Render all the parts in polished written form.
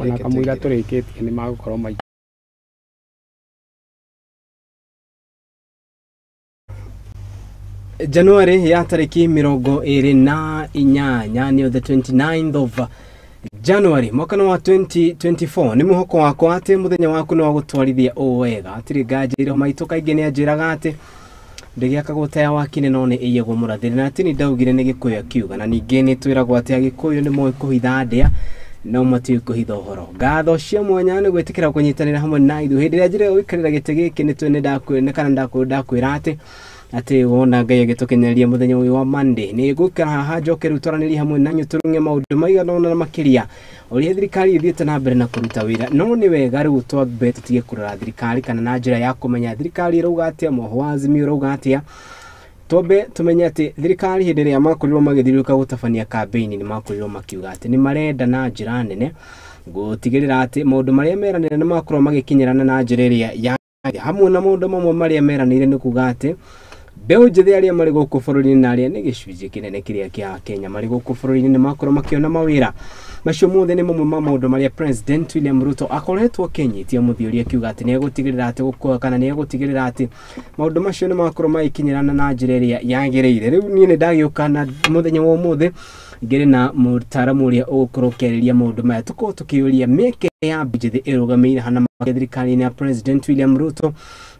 Ona Reke kamũira tũingĩre. Tũrĩkĩtie nĩ magũkorwo mai. January ya tarĩki 28, nĩyo the 29th of January mwaka wa 2024. Nĩ mwĩhoko wakwa atĩ mũthenya waku nĩ wa gũtwarithia ũũ wega. Hatirĩ nganja, irĩho maitũ kaingĩ nĩ anjĩraga atĩ ndĩgĩakagwo ta ya wakine no nĩ ĩiyagwo mũrathĩre, na atĩ nĩ ndaugire nĩ Gĩkũyũ akiuga. Na ningĩ nĩ twĩragwo atĩ Agĩkũyũ nĩ moĩ kũhitha ndĩa no matiũĩ kũhitha ũhoro. Ngatho cia mwanya nĩ gwĩtĩkĩra kũnyitanĩra hamwe na ithuĩ hĩndĩ ĩrĩa njĩra gũikarĩra gĩtĩ gĩkĩ. Nĩ twĩ nĩ ndakwĩra atĩ wona Ngai agĩtũkenyeria mũthenya ũyũ wa Monday, nĩ ngũikara haha njoke rĩu twaranĩrie hamwe nanyu, tũrung'e maũndũ maigana ũna na makĩria ũrĩa thirikari ĩthiĩte na mbere na kũruta wĩra. No nĩ wega rĩu twambe tũtige kũrora thirikari kana na njĩra ya kũmenya thirikari ĩrauga atĩa, mwoho wa Azimio ũrauga atĩa. Twambe tumenye atĩ thirikari hĩndĩ ĩrĩa makorirwo magĩthiũrũrũka gũtabania kambĩini, nĩ makorirwo makiuga atĩ nĩ marenda na njĩra nene gũtigĩrĩra atĩ maũndũ marĩa meranĩra nĩ makorwo magĩkinyĩrana na njĩra ĩrĩa ya hamwe. Na maũndũ mamwe marĩa meranĩire nĩ kuga atĩ mbeũ njĩthĩ arĩa marĩ gũkũ bũrũri-inĩ na arĩa nĩ gĩcunjĩ kĩnene kĩrĩa kĩa Kenya marĩ gũkũ bũrũri-inĩ nĩ makorwo makĩona mawĩra. Macio mothe nĩ mamwe ma maũndũ marĩa President William Ruto akoretwo akĩnyitia mũthiũri, akiuga atĩ nĩ egũtigĩrĩra atĩ gũkũ kana nĩ egũtigĩrĩra atĩ maũndũ macio nĩ makorwo magĩkinyĩrana na njĩra ĩrĩa yagĩrĩire. Rĩu niĩ nĩ ndagĩũka na mũthenya wa ũmũthĩ ngĩrĩ na mũtaaramu ũrĩa ũgũkorwo ũkĩarĩria maũndũ maya, tũkorwo tũkĩũria mĩeke ya mbeũ njĩthĩ ĩrũgamĩire hana thirikari-inĩ ya President William Ruto,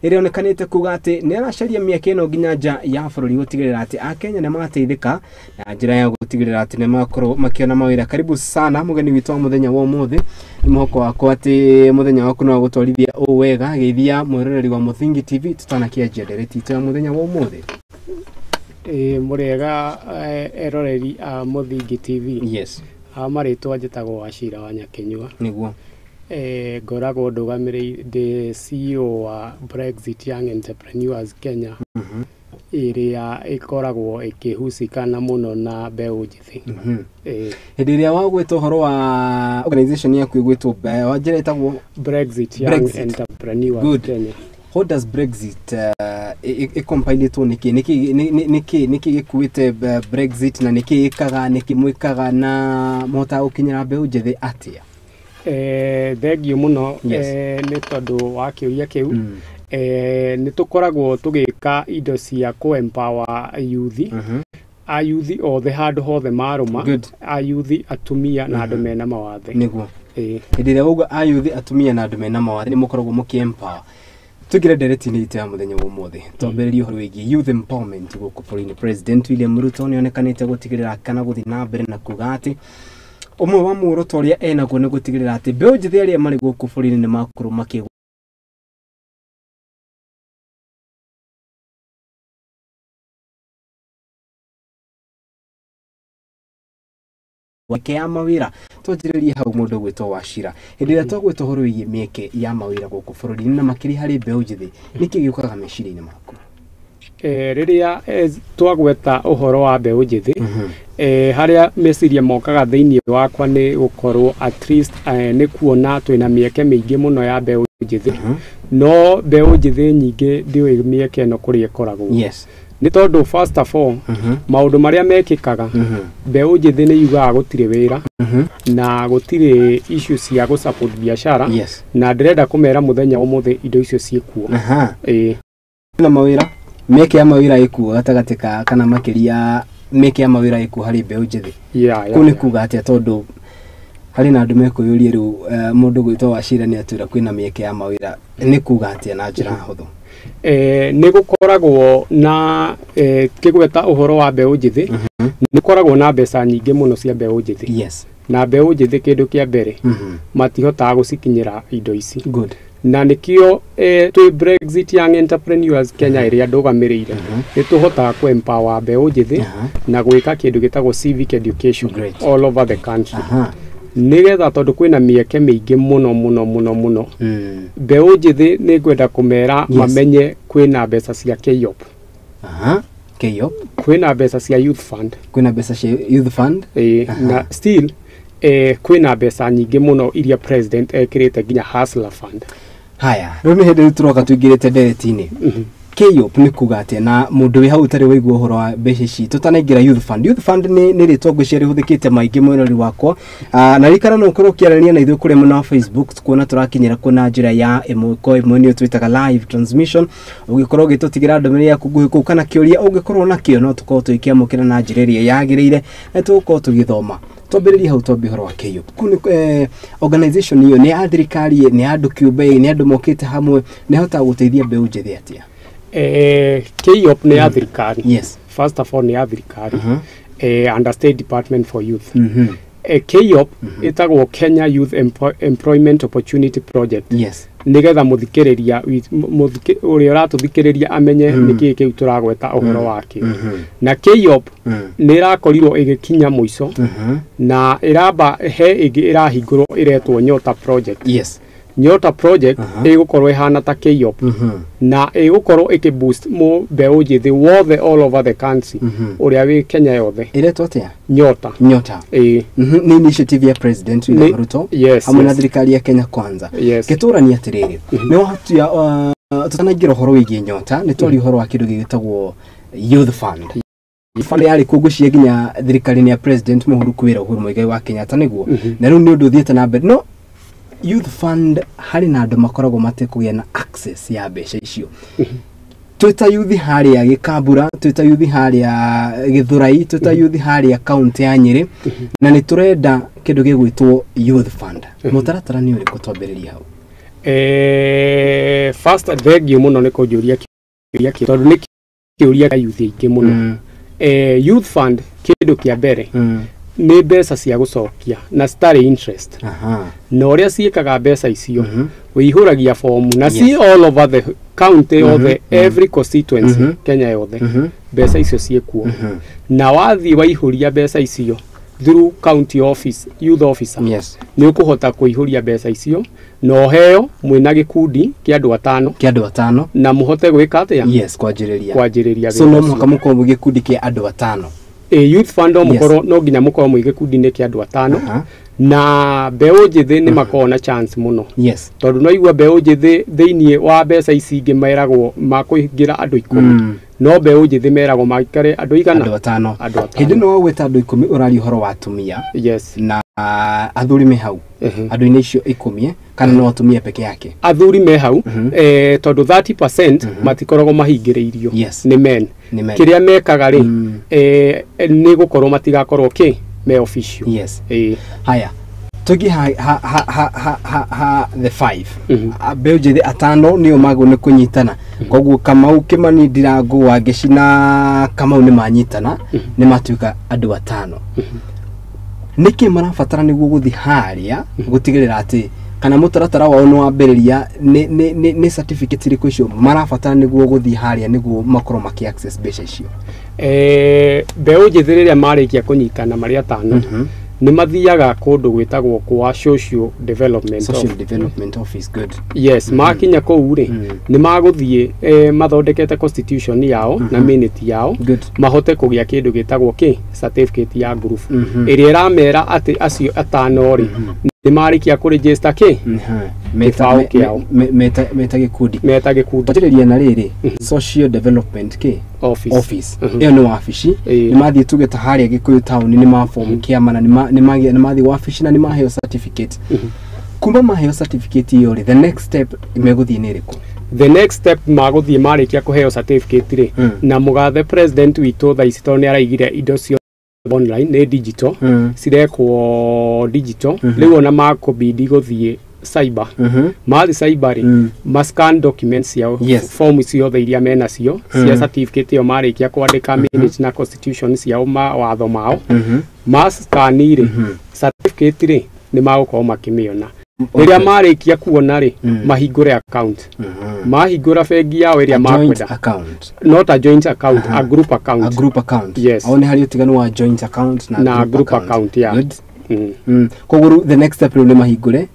ĩrĩa onekanĩte kuga atĩ nĩ aracaria mĩeke ĩno nginya nja ya bũrũri gũtigĩrĩra atĩ Akenya nĩ mateithĩka na njĩra ya gũtigĩrĩra atĩ nĩ makorwo makĩona mawĩra. Karibu sana mũgeni witũ wa mũthenya wa ũmũthĩ. Nĩ mwĩhoko wakwa atĩ mũthenya waku no gũtwarithia ũũ wega. Geithia mwĩroreri wa Mũthingi TV tũtanakĩanjia ndereti itũ ya mũthenya wa ũmũthĩ. Ĩĩ, mũrĩega eroreri a Mũthingi TV. A marĩtwa njĩtagwo Wacira wa Nyakĩnyua. Ngoragwo ndũgamĩrĩire ndĩ CEO wa Brexit Young Entrepreneurs Kenya, ĩrĩa ĩkoragwo ĩkĩhusikana mũno na mbeũ njĩthĩ. Hĩndĩ ĩrĩa wagwĩta ũhoro wa organization yaku ĩgwĩtwo wa njĩra ĩtagwo Brexit Young Brexit. Entrepreneurs Good. Kenya. What does Brexit ĩkompainĩtwo nĩkĩ nĩkĩ gĩkuĩte Brexit, na nĩkĩ ĩkaga, nĩkĩ mwĩkaga, na mũhotaga gũkinyĩra mbeũ njĩthĩ atĩa? Thengiũ mũno nĩ tondũ wa kĩũria kĩu. Nĩ tũkoragwo tũgĩka indo cia kũ-empower youth, ayuthi othe handũ hothe marũma, ayuthi, atumia na andũ mena mawathe. Hĩndĩ ĩrĩa wauga ayuthi, atumia na andũ mena mawathe nĩ mũkoragwo mũkĩ empower, tũingĩre ndereti-inĩ itũ ya mũthenya wa ũmũthĩ, twambĩrĩrie ũhoro wĩgiĩ youth empowerment gũkũ bũrũri-inĩ. President William Ruto nĩ onekanĩte gũtigĩrĩra kana gũthiĩ na mbere na kuga atĩ ũmwe wa muoroto ũrĩa enaguo nĩ gũtigĩrĩra atĩ mbeũ njĩthĩ arĩa marĩ gũkũ bũrũri-inĩ nĩ makorwo makĩ mĩeke ya mawĩra. Twanjĩrĩrie hau, mũndũ gwĩtwo Wacira, hĩndĩ ĩrĩa twagwĩta ũhoro wĩgiĩ mĩeke ya mawĩra gũkũ bũrũri-inĩ na makĩria harĩ mbeũ njĩthĩ, nĩkĩ gĩũkaga meciria-inĩ maku? Rĩrĩa twagweta ũhoro wa mbeũ njĩthĩ, harĩa meciria mokaga thĩinĩ wakwa nĩ gũkorwo at least nĩ kuona twĩna mĩeke mĩingĩ mũno ya mbeũ njĩthĩ, no mbeũ njĩthĩ nyingĩ ndĩũĩ mĩeke ĩno kũrĩa ĩkoragwo, nĩ tondũ first of all, maũndũ marĩa mekĩkaga, mbeũ njĩthĩ nĩ yugaga gũtirĩ wĩra na gũtirĩ issue cia gũ support biacara, na ndĩrenda kũmera mũthenya ũmũthĩ indo icio ciĩkuo. Ĩĩ. Na mawĩra, mĩeke ya mawĩra ĩkuo gatagatĩ ka kana makĩria mĩeke ya mawĩra ĩkuo harĩ mbeũ njĩthĩ. Kũu nĩ kuga atĩa? Tondũ harĩ na andũ mekwĩyũria rĩu, mũndũ gwĩtwo Wacira nĩ atwĩra kwĩna mĩeke ya mawĩra, nĩ kuga atĩa na njĩra hũthũ? Nĩ gũkoragwo na kĩgweta ũhoro wa mbeũ njĩthĩ, nĩ gũkoragwo na mbeca nyingĩ mũno cia mbeũ njĩthĩ, na mbeũ njĩthĩ kĩndũ kĩa mbere matihotaga gũcikinyĩra indo ici. Na nĩkĩo twĩ Brexit Young Entrepreneurs Kenya ĩrĩa ndũgamĩrĩire, nĩ tũhotaga kũ empower mbeũ njĩthĩ na gwĩka kĩndũ gĩtagwo civic education all over the country, nĩgetha tondũ kwĩna mĩeke mĩingĩ mũno mũno mũno mũno, mbeũ njĩthĩ nĩ ngwenda kũmera mamenye kwĩna mbeca cia KYEOP. KYEOP. Kwĩna mbeca cia Youth Fund. Kwĩna mbeca cia Youth Fund. Na still kwĩna mbeca nyingĩ mũno iria president ekĩrĩte nginya Hustler Fund. Haya, rĩu nĩ hĩndĩ rĩu tũroka tũingĩrĩte ndereti-inĩ. KYEOP nĩ kuga atĩa na mũndũ wĩ hau ũtarĩ waigua ũhoro wa mbeca ici tũtanaingĩra Youth Fund. Youth Fund nĩ rĩtwa ngwĩciria rĩhũthĩkĩte maingĩ mwena wakwa, na ririkana no ũkorwo ũkĩaranĩria na ithuĩ kũrĩa mwena wa Facebook, kuona tũrakinyĩra kuo na njĩra ya ĩmwe kwa ĩmwe, nĩyo twĩtaga live transmission. Ũngĩkorwo ũgĩtũtigĩra ndũmĩrĩri yaku nguhĩ kũu kana kĩũria ũngĩkorwo nakĩo, no tũkorwo tũgĩkĩamũkĩra na njĩra ĩrĩa yagĩrĩire na tũgũkorwo tũgĩthoma. Twambĩrĩrie hau, twambie ũhoro wa KYEOP. Kũu nĩ organization ĩyo nĩ ya thirikari, nĩ ya andũ kĩũmbe, nĩ andũ mokĩte hamwe, nĩ ĩhotaga gũteithia mbeũ njĩthĩ atĩa? KYEOP nĩ ya thirikari. Yes. First of all, nĩ ya thirikari, under State Department for Youth. KYEOP ĩtagwo Kenya Youth Employment Opportunity Project, nĩgetha mũthikĩrĩria ũrĩa ũratũthikĩrĩria amenye nĩkĩĩ kĩu tũragweta ũhoro wakĩo. Na KYEOP nĩ ĩrakorirwo ĩgĩkinya mũico na ĩramba he ĩngĩ ĩrahingũrwo ĩretwo Nyota Project. Nyota Project ĩgũkorwo ĩhana ta KYEOP na ĩgũkorwo ĩkĩ boost mũ mbeũ njĩthĩ wothe all over the country, ũrĩa wĩ Kenya yothe. Ĩretwo atĩa? Nyota. Nyota. Ĩĩ. Nĩ initiative ya President William Ruto hamwe na thirikari ya Kenya Kwanza. Yes. Gĩtũrani atĩrĩrĩ, nĩ wahutia, tũtanaingĩra ũhoro wĩgiĩ Nyota, nĩ twaria ũhoro wa kĩndũ gĩgĩtagwo Youth Fund. Youth Fund yarĩ kuo ngwĩciria nginya thirikari-inĩ ya President Mũhuru kwĩra Uhuru Muigai wa Kenyatta nĩguo, na rĩu nĩ ũndũ ũthiĩte na mbere. No Youth Fund harĩ na andũ makoragwo matekũgĩa na access ya mbeca icio. Twĩta yuthi harĩa Gĩkambura, twĩta yuthi harĩa Gĩthũrai, twĩta yuthi harĩa kaunti ya Nyĩrĩ, na nĩ tũrenda kĩndũ gĩgwĩtwo Youth Fund, mũtaratara nĩ ũrĩkũ? Twambĩrĩrie hau. First, thengiũ mũno nĩ kũnjũria kĩũria kĩu, tondũ nĩ kĩũria kĩa youth aingĩ mũno. Youth Fund, kĩndũ kĩa mbere, nĩ mbeca cia gũcokia na citarĩ interest. Na ũrĩa ciĩkaga mbeca icio, wĩihũragia fomu na ci all over the county yothe, every constituency, Kenya yothe, mbeca icio ciĩkuo. Na wathiĩ waihũria mbeca icio through county office youth officer, nĩ ũkũhota kũihũria mbeca icio na ũheo mwĩna gĩkundi kĩa andũ 5. Kĩa andũ 5. Na mũhote gwĩka atĩa? Yes, kwanjĩrĩria. Kwanjĩrĩria So no wĩra ũcio. mũhaka mũkorwo mwĩ gĩkundi kĩa andũ 5? Ĩ, Youth Fund no mũkorwo, no nginya mũkorwo mwĩ gĩkundi-inĩ kĩa andũ 5. Na mbeũ njĩthĩ nĩ makoragwo na chance mũno, tondũ no igua mbeũ njĩthĩ thĩiniĩ wa mbeca ici ingĩ meragwo makũingĩra andũ 10, no mbeũ njĩthĩ meragwo maikare andũ igana? Andũ 5. Andũ 5. Hĩndĩ ĩno wagwĩta andũ 10, ũraria ũhoro wa atumia Yes. na athuri me hau andũ-inĩ icio 10, kana no atumia peke yake? Athuri me hau, tondũ 30% matikoragwo mahingĩrĩirio. Nĩ men. Nĩ men. Kĩrĩa mekaga rĩ, nĩ gũkorwo matigakorwo kĩ me official. Ĩĩ. Haya, tũingĩ ha the five. Mbeũ njĩthĩ 5 nĩo magwo nĩ kũnyitana, koguo Kamau, Kĩmani, Ndirangu, Wangeci na Kamau nĩ manyitana, nĩ matuĩka andũ 5. Nĩkĩ marabatara nĩguo gũthiĩ harĩa gũtigĩrĩra atĩ kana mũtaratara wao nĩ wambĩrĩria? Nĩ certificate irĩkũ icio marabatara nĩguo gũthiĩ harĩa nĩguo makorwo makĩ access mbeca icio? Mbeũ njĩthĩ rĩrĩa marĩkia kũnyitana marĩ 5, nĩ mathiaga kũndũ gwĩtagwo kwa social development Social office. Development Office, good. Yes, makinya kũu rĩ, nĩ magũthiĩ mathondekete constitution yao na minute yao, mahote kũgĩa kĩndũ gĩtagwo kĩ certificate ya group, ĩrĩa ĩramera atĩ acio 5 rĩ, nĩ marĩkia kũregister kĩ Meta kĩbaũ kĩao. Meta gĩkundi. Meta gĩkundi. Twanjĩrĩria na rĩrĩ, social development kĩ office. Office. Ĩyo nĩ wabici. Nĩ mathiĩ tuge ta harĩa Gĩkũyũ town, nĩ mabomu kĩama na nĩ mathiĩ wabici na nĩ maheo certificate. Kuma maheo certificate ĩyo rĩ, the next step megũthiĩ nĩ ĩrĩkũ? The next step magũthiĩ marĩkia kũheo certificate rĩ, na mũgathe president witũ thaa ici tondũ nĩ araigire indo ciothe online, nĩ digital, cirekwo digital. Rĩu ona makũbidi gũthiĩ cyber. Mathiĩ cyber rĩ, ma scan documents ciao, form ciothe iria menacio cia certificate ĩyo, marĩkia kwandĩka minutes na constitution ciao, mawatho mao, ma scan rĩ, certificate rĩ, nĩ magũkorwo makĩmĩona. Rĩrĩa marĩkia kuona rĩ, mahingũre account. Mahingũra bengi yao ĩrĩa A joint makwenda. account. Not a joint account, a group account. A group account. Yes. Au nĩ harĩ ũtiganu wa joint account na Na group account, yeah. Good. Koguo rĩu the next step rĩu nĩ mahingũre.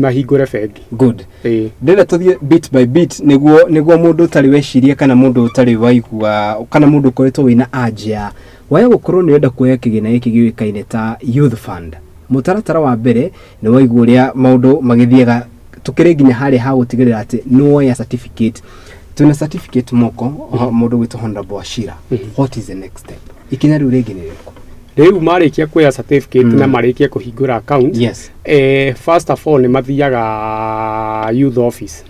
Mahingũre bengi. Good. Ĩĩ. Ndĩrenda tũthiĩ bit by bit nĩguo mũndũ ũtarĩ weciria kana mũndũ ũtarĩ waigua kana mũndũ ũkoretwo wĩna anja ya waya gũkorwo nĩ ũrenda kuoya kĩgĩna gĩkĩ gĩũĩkaine ta Youth Fund. Mũtaratara wa mbere nĩ waigua ũrĩa maũndũ magĩthiaga, tũkĩrĩ nginya harĩa ha gũtigĩrĩra atĩ nĩ woya certificate. Twina certificate moko mundu gwitwo Honorable Wachira. What is the next step? Ikinya riu ringi ni ririku? Riu marikia kuoya certificate na marikia kuhingura account. Yes. First of all ni mathiaga youth office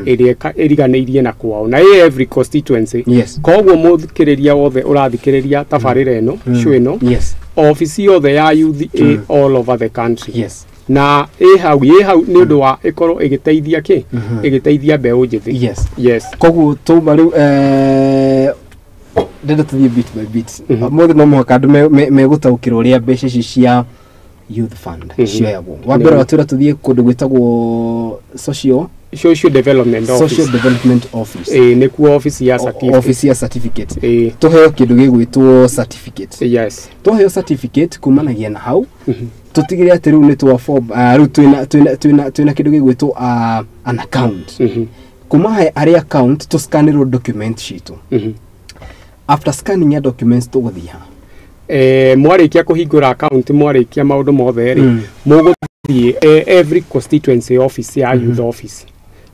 ĩrĩa ĩriganĩirie na kwao na every constituency. Yes. Koguo mũthikĩrĩria wothe ũrathikĩrĩria tabarĩra ĩno show ĩno. Yes. Office yothe ya youth all over the country. Yes. Na ĩ hau nĩ ũndũ wa ĩkorwo ĩgĩteithia kĩ ĩgĩteithia mbeũ njĩthĩ. Yes. Yes. Koguo tuma rĩu ndenda tũthiĩ bit by bit. Mothe no mũhaka andũ megũtaũkĩrwo ũrĩa mbeca ici cia youth fund cioyagwo. Wa mbere watwĩra tũthiĩ kũndũ gwĩtagwo social development office. Social development office. Nĩkuo office ya certificate. Office ya certificate. Tũheo kĩndũ gĩgwĩtwo certificate. Yes. Tũheo certificate kumanagia na hau tũtigĩre atĩ rĩu nĩ twa form rĩu twĩna kĩndũ gĩgwĩtwo an account. Kuma harĩ account tũscanĩrwo document citũ. After scanning ya documents tũgũthiĩ ha? Mwarikia kũhingũra account mwarikia maũndũ mothe rĩ mũgũthiĩ every constituency office ya youth office.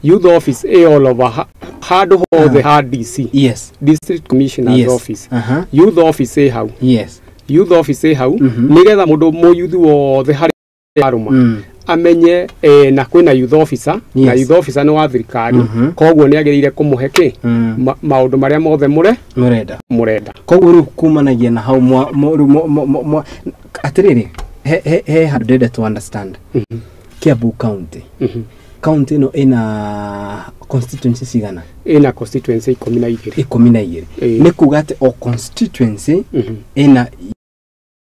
Youth office ĩ all over handũ hothe ha DC. Yes. District Commissioner's yes. office. Youth office ĩ hau. Yes. Youth office ĩ hau nigetha mũndũ mũyuthi wothe harĩ arũma amenye na kwĩna youth officer. Yes. Na youth officer nĩ wa thirikari koguo nĩ agĩrĩire kũmũhe kĩ maũndũ marĩa mothe mũrenda. Koguo rĩu kumanagia na hau atĩrĩrĩ he handũ ndĩrenda to understand. Kiambu County. County ĩno ĩna constituency cigana? Ĩna constituency 12. 12. Nĩ kuga atĩ o constituency ĩna.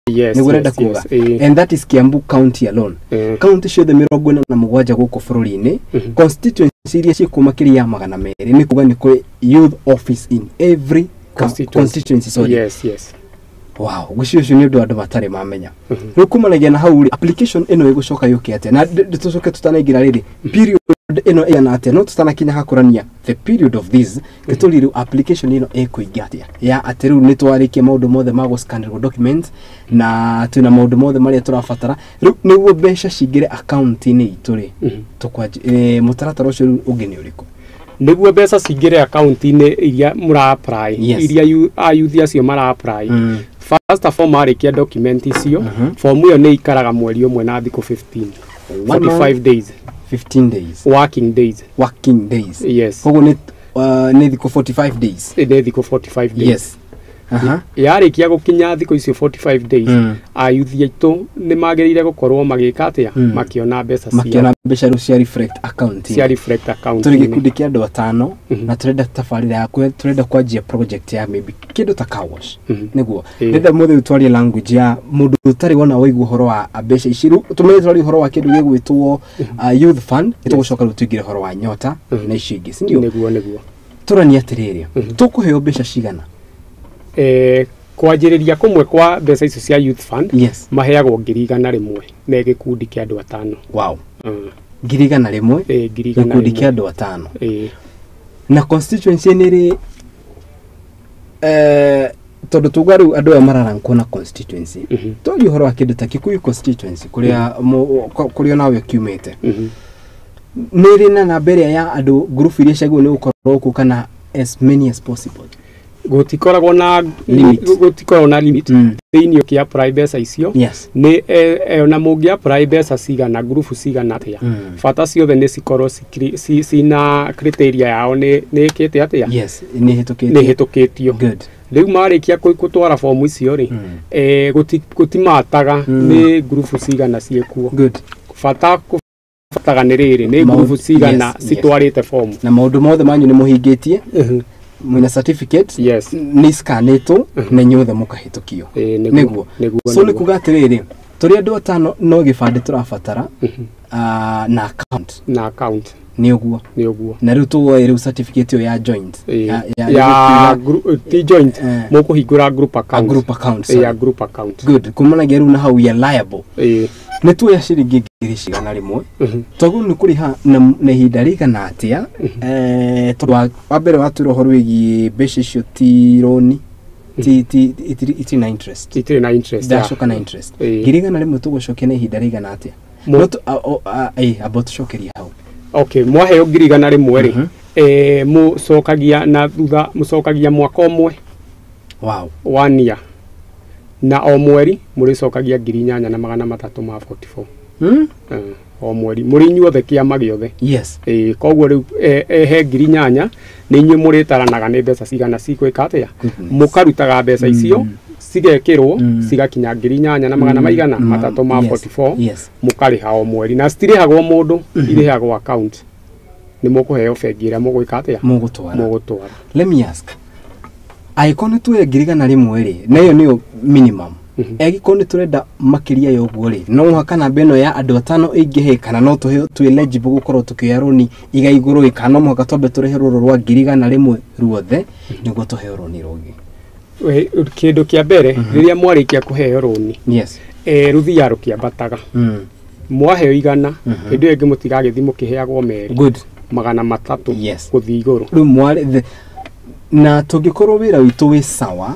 Yes, yes, yes, yes. And that is Kiambu County alone. County ciothe 47 gũkũ bũrũri-inĩ, constituency iria ciĩkuo makĩria ya 200 nĩ kuga nĩ kũrĩ youth office in every constituency. Sorry. Yes, yes. Wow, gũcio ũcio nĩ ũndũ andũ matarĩ mamenya. Rĩu kumanagia na hau rĩ, application ĩno ĩgũcoka yũke atĩa? Na tũcoke tũtanaingĩra rĩrĩ, period ĩno ĩigana atĩa? No tũtanakinya hakũrania the period of this, gĩtũri rĩu application ĩno ĩkũingĩ atĩa? Ya atĩ rĩu nĩ twarĩkia maũndũ mothe ma gũscanĩrwo documents na twĩna maũndũ mothe marĩa tũrabatara. Rĩu nĩguo mbeca cingĩre account-inĩ itũ rĩ, mũtaratara ũcio rĩu ũngĩ nĩ ũrĩkũ? Nĩguo mbeca cingĩre account-inĩ iria mũra apply, Yes. iria ayuthi acio mara apply. First of all marĩkia document icio, form ĩyo nĩ ikaraga mweri ũmwe na thikũ 15. 45 days. 15 days. Working days. Working days. Yes. Koguo nĩ thikũ 45 days. Nĩ thikũ 45 days. Yes. Yarĩkia gũkinya thikũ icio 45 days, ayuthi aitũ nĩ magĩrĩire gũkorwo magĩka atĩa? Makĩona mbeca ciao. Makĩona mbeca rĩu cia reflect account. Cia reflect account. Tũrĩ gĩkundi kĩa andũ atano na tũrenda tabarĩra ya tũrenda kwanjia project ya maybe kĩndũ ta car wash. Nĩguo. Ndĩrenda mũthĩ twarie language ya mũndũ ũtarĩ wona waigua ũhoro wa mbeca ici. Rĩu tũmenye twarie ũhoro wa kĩndũ gĩgwĩtwo youth fund, nĩtũgũcoka rĩu tũingĩre ũhoro wa nyota na icio ingĩ, si ndio? Nĩguo, nĩguo. Tũranie atĩrĩrĩ, tũkũheo mbeca cigana? Kwanjĩrĩria kũmwe kwa mbeca icio cia youth fund. Yes. Maheagwo 100,000 me gĩkundi kĩa andũ atano. Wow. 100,000? 100,000. Gĩkundi kĩa andũ atano. Na constituency nĩ rĩ tondũ tuga rĩu andũ aya mararankwo na constituency. Twarie ũhoro wa kĩndũ ta Kikuyu constituency kũrĩa kũrĩa nawe kiumĩte. Nĩ ĩrĩ na namba ĩrĩa ya andũ ngurubu iria ciagĩrĩirwo nĩ gũkorwo kuo kana as many as possible? Gũtikoragwo na limit. Gũtikoragwo na limit thĩinĩ ũkĩ apply mbeca icio. Yes. Nĩ ona mũngĩ apply mbeca cigana ngurubu cigana atĩa, bata ciothe nĩ cikorwo cina criteria yao nĩ ĩkĩte atĩa? Yes, nĩ hĩtũkĩtio. Nĩ hĩtũkĩtio. Good. Rĩu marĩkia gũtwara fomu icio rĩ, gũtimataga nĩ ngurubu cigana ciĩkuo. Good. Bata bataga nĩ rĩrĩ nĩ ngurubu cigana citwarĩte fomu. Na maũndũ mothe manyu nĩ mũhingĩtie. Mwina certificate. Yes. Nĩ scanĩtwo na inyuothe mũkahĩtũkio. Nĩguo. So nĩ kuga atĩrĩrĩ, tũrĩ andũ atano no gĩbandĩ tũrabatara na account. Na account. Nĩ ũguo. Nĩ ũguo. Na rĩu tuoe rĩu certificate ĩyo ya joint. Ya ti joint. Mũkũhingũra group account. A group account. Ya group account. Good. Kumanagia rĩu na hau we are liable. Nĩ tuoya ciringi 100,000. Twagĩrĩirwo nĩ kũrĩha na ihinda rĩigana atĩa? Tondũ wa mbere watwĩra ũhoro wĩgiĩ mbeca icio ti roni, ti itirĩ na interest. Itirĩ na interest. Ndacoka na interest. 100,000 tũgũcokia na ihinda rĩigana atĩa? No amba tũcokerie hau. Okay, mwaheo 100,000 rĩ, Mũcokagia na thutha, mũcokagia mwaka ũmwe. Wow. One year, na o mweri mũrĩcokagia 8344. O mweri mũrĩ inyuothe, kĩama gĩothe. Ĩĩ, koguo rĩu he 8000 nĩ inyuĩ mũrĩtaranaga nĩ mbeca cigana cigwĩka atĩa. Goodness. Mũkarutaga mbeca icio, cigekĩrwo, cigakinya 8000 na magana maigana matatũ ma 44. Mũkarĩha o mweri na citirĩhagwo mũndũ, irĩhagwo account, nĩ mũkũheo bengi ĩrĩa mũgwĩka atĩa? Mũgũtwara. Mũgũtwara. Let me ask, angĩkorwo nĩ tuoye 100,000 rĩ, na ĩyo nĩyo minimum, angĩkorwo nĩ tũrenda makĩria ya ũguo rĩ, no mũhaka namba ĩno ya andũ atano ĩingĩhe, kana no tũheo twĩ eligible gũkorwo tũkĩoya rũni iga igũrũ ĩ, kana no mũhaka twambe tũrĩhe rũrũ rwa 100,000 ruothe nĩguo tũheo rũni rũngĩ? Kĩndũ kĩa mbere, rĩrĩa mwarĩkia kũheo rũni, rũthiaga rũkĩambataga. Mwaheo 100, hĩndĩ ĩyo ĩngĩ mũtigagĩthiĩ mũkĩheagwo merĩ, 300 gũthiĩ igũrũ. Rĩu mwarĩ na tũngĩkorwo wĩra witũ wĩ sawa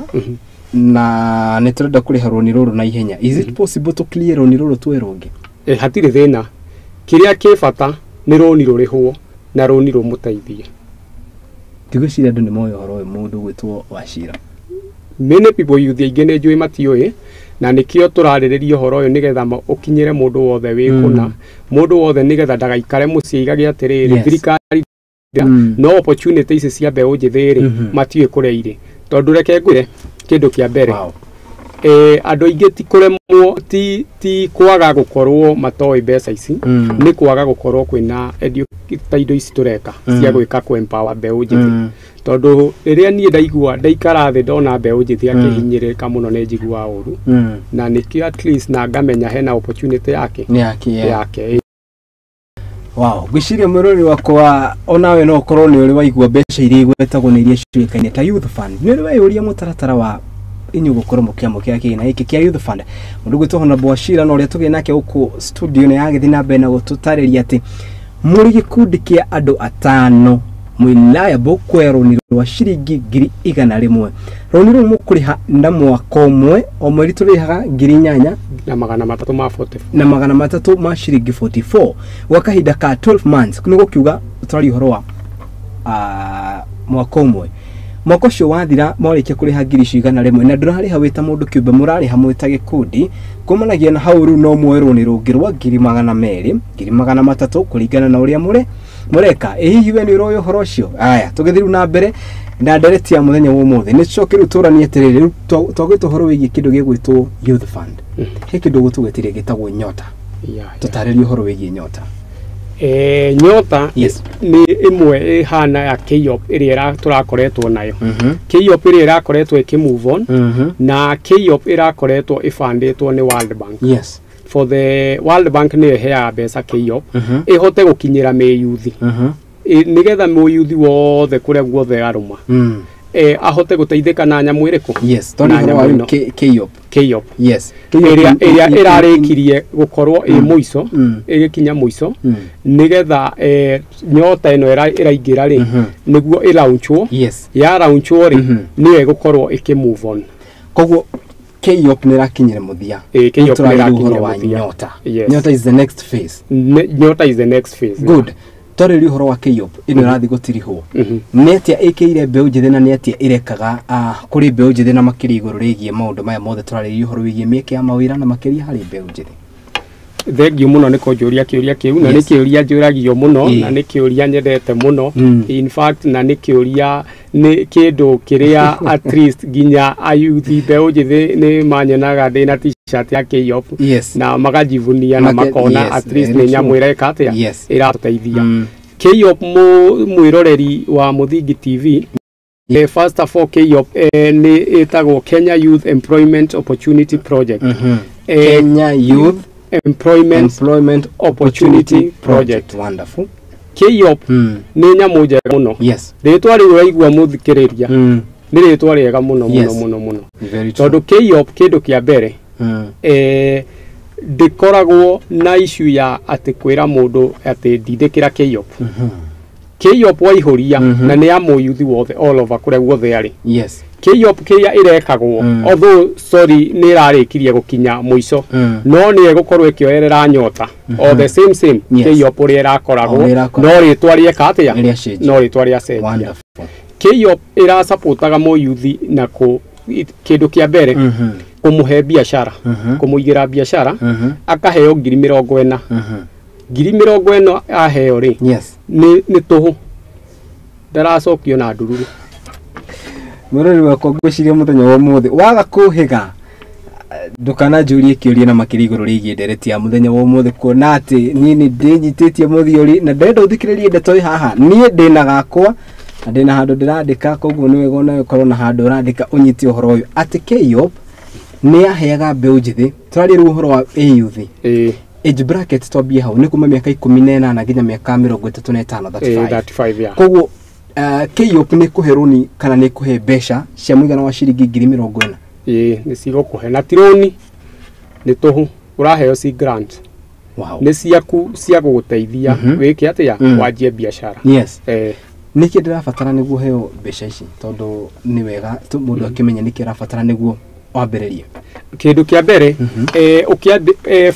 na nĩ tũrenda kũrĩha rũni rũrũ na ihenya, is it possible to clear rũni rũrũ tuoe rũngĩ? Hatirĩ thĩna. Kĩrĩa kĩ bata nĩ rũni rũrĩhwo na rũni rũmũteithie. Ndigwĩciria andũ nĩ moĩ ũhoro ũyũ, mũndũ gwĩtwo Wachira. Many people, youth aingĩ nĩ njũĩ matiũĩ, na nĩkĩo tũrarĩrĩria ũhoro ũyũ nĩgetha ũkinyĩre mũndũ wothe wĩ kũna, mũndũ wothe, nĩgetha ndagaikare mũciĩ aigage atĩrĩrĩ, thirikari no opportunity ici cia mbeũ njĩthĩ rĩ, matiũĩ kũrĩa irĩ. Tondũ reke ngwĩre kĩndũ kĩa mbere, andũ aingĩ ti kũremwo, ti kwaga gũkorwo matoĩ mbeca ici, nĩ kwaga gũkorwo kwĩna ta indo ici tũreka cia gwĩka kũ empower mbeũ njĩthĩ. Tondũ rĩrĩa niĩ ndaigua ndaikara thĩ ndona mbeũ njĩthĩ akĩhinyĩrĩrĩka mũno, nĩ njiguaga ũru, na nĩkĩo at least na ngamenya hena opportunity yake. Nĩ yake, yeah. Yake. Wow, ngwĩciria mwĩrori wakwa onawe no ũkorwo nĩ ũrĩ waigua mbeca iria igwetagwo nĩ iria ciũĩkaine ta youth fund. Nĩ ũrĩ weyũria mũtaratara wa inyuĩ gũkorwo mũkĩamũkĩra kĩgĩna gĩkĩ kĩa youth fund? Mũndũ gwĩtwo Honorable Wachira na ũrĩa tũgĩ nake gũkũ studio nĩ yagĩthiĩ na mbere na gũtũtarĩria atĩ mũrĩ gĩkundi kĩa andũ atano mwĩ liable kuoya rũni rwa ciringi 100,000. Rũni rũu mũkũrĩha na mwaka ũmwe, o mweri tũrĩhaga 8344 na na 300 ma ciringi 44 gwa kahinda ka 12 months. Nĩ gũkiuga tũraria ũhoro wa mwaka ũmwe. Mwaka ũcio wathira, mwarĩkia kũrĩha ngiri icio 100, na ndũrarĩha wĩ ta mũndũ kĩũmbe, mũrarĩha mwĩ ta gĩkundi. Kumanagia na hau rĩu no muoe rũni rũngĩ rwa 200,000, 300,000, kũringana na ũrĩa mũre mũreka. Ĩ hihi we nĩ ũroĩ ũhoro ũcio? Aya, tũgĩthiĩ rĩu na mbere na ndereti ya mũthenya wa ũmũthĩ, nĩ tũcoke rĩu tũranie atĩrĩrĩ, rĩu twagwĩta ũhoro wĩgiĩ kĩndũ gĩgwĩtwo youth fund, he kĩndũ gũtũgwetire gĩtagwo Nyota. Tũtarĩrie ũhoro wĩgiĩ Nyota. Nyota nĩ ĩmwe ĩhana ya KYEOP ĩrĩa tũrakoretwo nayo, KYEOP ĩrĩa ĩrakoretwo ĩkĩ move on, na KYEOP ĩrakoretwo ĩbandĩtwo nĩ World Bank. For the World Bank nĩyo ĩheaga mbeca KYEOP ĩhote gũkinyĩra mĩyuthi, nĩgetha mũyuthi wothe kũrĩa guothe arũma, ahote gũteithĩka na nyamũ ĩrĩkũ? Yes, tondũ Na ũhoro wa nyamũ rĩu ĩno. KYEOP. KYEOP KYEOP ĩrĩa ĩrarĩkirie gũkorwo ĩ mũico, ĩgĩkinya mũico, nĩgetha Nyota ĩno ĩraingĩra rĩ, nĩguo ĩlaunchwo. Yalaunchwo rĩ, nĩyo ĩgũkorwo ĩkĩ move on. Koguo KYEOP nĩ ĩrakinyire mũthia. Ĩ, KYEOP Rĩu tũrarĩria nĩ ũhoro ĩrakinyire wa mũthia. Nyota. Yes. Nyota is the next phase. Nyota is the next phase. Good. Twarĩria ũhoro wa KYEOP ĩno ĩrathiĩ gũtirihwo, nĩ atĩa ĩkĩire mbeũ njĩthĩ, na nĩ atĩa ĩrekaga kũrĩ mbeũ njĩthĩ, na makĩria igũrũ rĩgiĩ maũndũ maya mothe tũrarĩria ũhoro wĩgiĩ mĩeke ya mawĩra na makĩria harĩ mbeũ njĩthĩ? Thengiũ mũno nĩ kũnjũria kĩũria kĩu, na nĩ kĩũria njũragio mũno, na nĩ kĩũria nyendete mũno, in fact, na nĩ kĩũria, nĩ kĩndũ kĩrĩa at least nginya ayuthi, mbeũ njĩthĩ nĩ manyonaga ndĩ na T-shirt ya KYEOP na magajivunia na makona at least very nĩ nyamũ true. ĩreka atĩa? Ĩratũteithia. KYEOP, mwĩroreri wa Mũthingi TV, first of all, KYEOP nĩ ĩtagwo Kenya Youth Employment Opportunity Project. Kenya Youth Employment Employment Opportunity Project. Wonderful. KYEOP nĩ nyamũ njega mũno. Rĩtwa rĩu ũraigua, mũthikĩrĩria, nĩ rĩtwa rĩega mũno mũno mũno mũno. Very true. Tondũ KYEOP, kĩndũ kĩa mbere, ndĩkoragwo na issue ya atĩ kwĩra mũndũ atĩ ndindĩkĩra KYEOP. KYEOP waihũria na nĩ ya mũyuthi wothe all over kũrĩa guothe arĩ. Yes. KYEOP kĩrĩa ĩrekagwo, although sorry nĩ ĩrarĩkirie gũkinya mũico, no nĩ ĩgũkorwo ĩkĩoerera nyota o the same same. Yes. KYEOP ũrĩa ĩrakoragwo, O ũrĩa ĩrakoragwo. no rĩtwa rĩeka atĩa? Rĩacenjia. No rĩtwa rĩacenjia. Wonderful. KYEOP ĩrasapotaga mũyuthi na kũ kĩndũ kĩa mbere, kũmũhe biacara, kũmũigĩra biacara, akaheo 40,000. 40,000 aheo rĩ, Yes. nĩ tũhũ, ndaracokio na ndururu. Mwĩrori wakwa, ngwĩciria mũthenya wa ũmũthĩ waga kũhĩga ndũkananjũrie kĩũria na makĩria igũrũ rĩgiĩ ndereti ya mũthenya wa ũmũthĩ, kuona atĩ niĩ nĩ ndĩnyitĩtie mũthiori na ndĩrenda ũthikĩrĩrie ndeto ĩ haha. Niĩ ndĩna gakwa na ndĩna handũ ndĩrandĩka, koguo nĩ wega onawe ũkorwo na handũ ũrandĩka ũnyite ũhoro ũyũ atĩ KYEOP nĩ yaheaga mbeũ njĩthĩ. Tũraria rĩu ũhoro wa youth. Ĩĩ. Age bracket, twambie hau, nĩ kuma mĩaka 18 nginya mĩaka 35. Ĩĩ. 35. 35, ya. Koguo KYEOP nĩ kũhe rũni kana nĩ kũhe mbeca cia mũigana wa ciringi 40,000? Ĩĩ, nĩ cigũkũhe, na ti rũni, nĩ tũhũ ũraheo, ci grant. Wow. Nĩ ciaku cia gũgũteithia wĩke atĩa? Wanjie biacara. Yes. Eh. Nĩkĩ ndĩrabatara nĩguo heo mbeca ici? Tondũ nĩ wega mũndũ akĩmenya nĩkĩ arabatara nĩguo wambĩrĩrie. Kĩndũ kĩa mbere,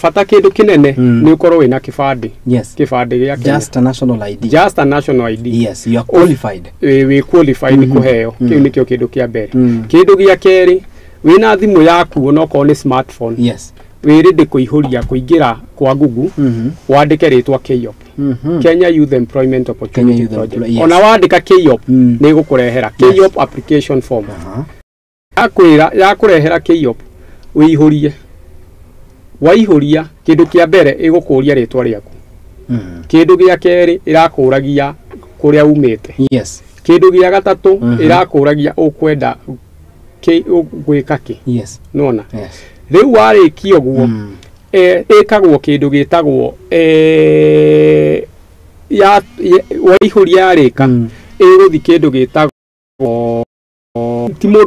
bata kĩndũ kĩnene nĩ ũkorwo wĩna kĩbandĩ. Yes. Kĩbandĩ gĩa Kenya. Just a national ID. Just a national ID. Yes, you are qualified. Wĩ qualified kũheo. Kĩu nĩkĩo kĩndũ kĩa mbere. Kĩndũ gĩa kerĩ, wĩna thimũ yaku, onokorwo nĩ smartphone, wĩ ready kũihũria, kũingĩra kwa Google, wandĩke rĩtwa KYEOP, Kenya Youth Employment Opportunity Kenya Youth Project. Yes. Ona wandĩka KYEOP, nĩ ĩgũkũrehera KYEOP application form. Yakwĩra yakũrehera KYEOP, wĩihũrie. Waihũria, kĩndũ kĩa mbere ĩgũkũria rĩtwa rĩaku. Kĩndũ gĩa kerĩ, ĩrakũragia kũrĩa umĩte. Yes. Kĩndũ gĩa gatatũ, ĩrakũragia ũkwenda gwĩka kĩ. Yes. Nona Yes. rĩu warĩkia ũguo, ĩkagwo kĩndũ gĩtagwo waihũria yarĩka, ĩgũthi kĩndũ gĩtagwo, ti mũndũ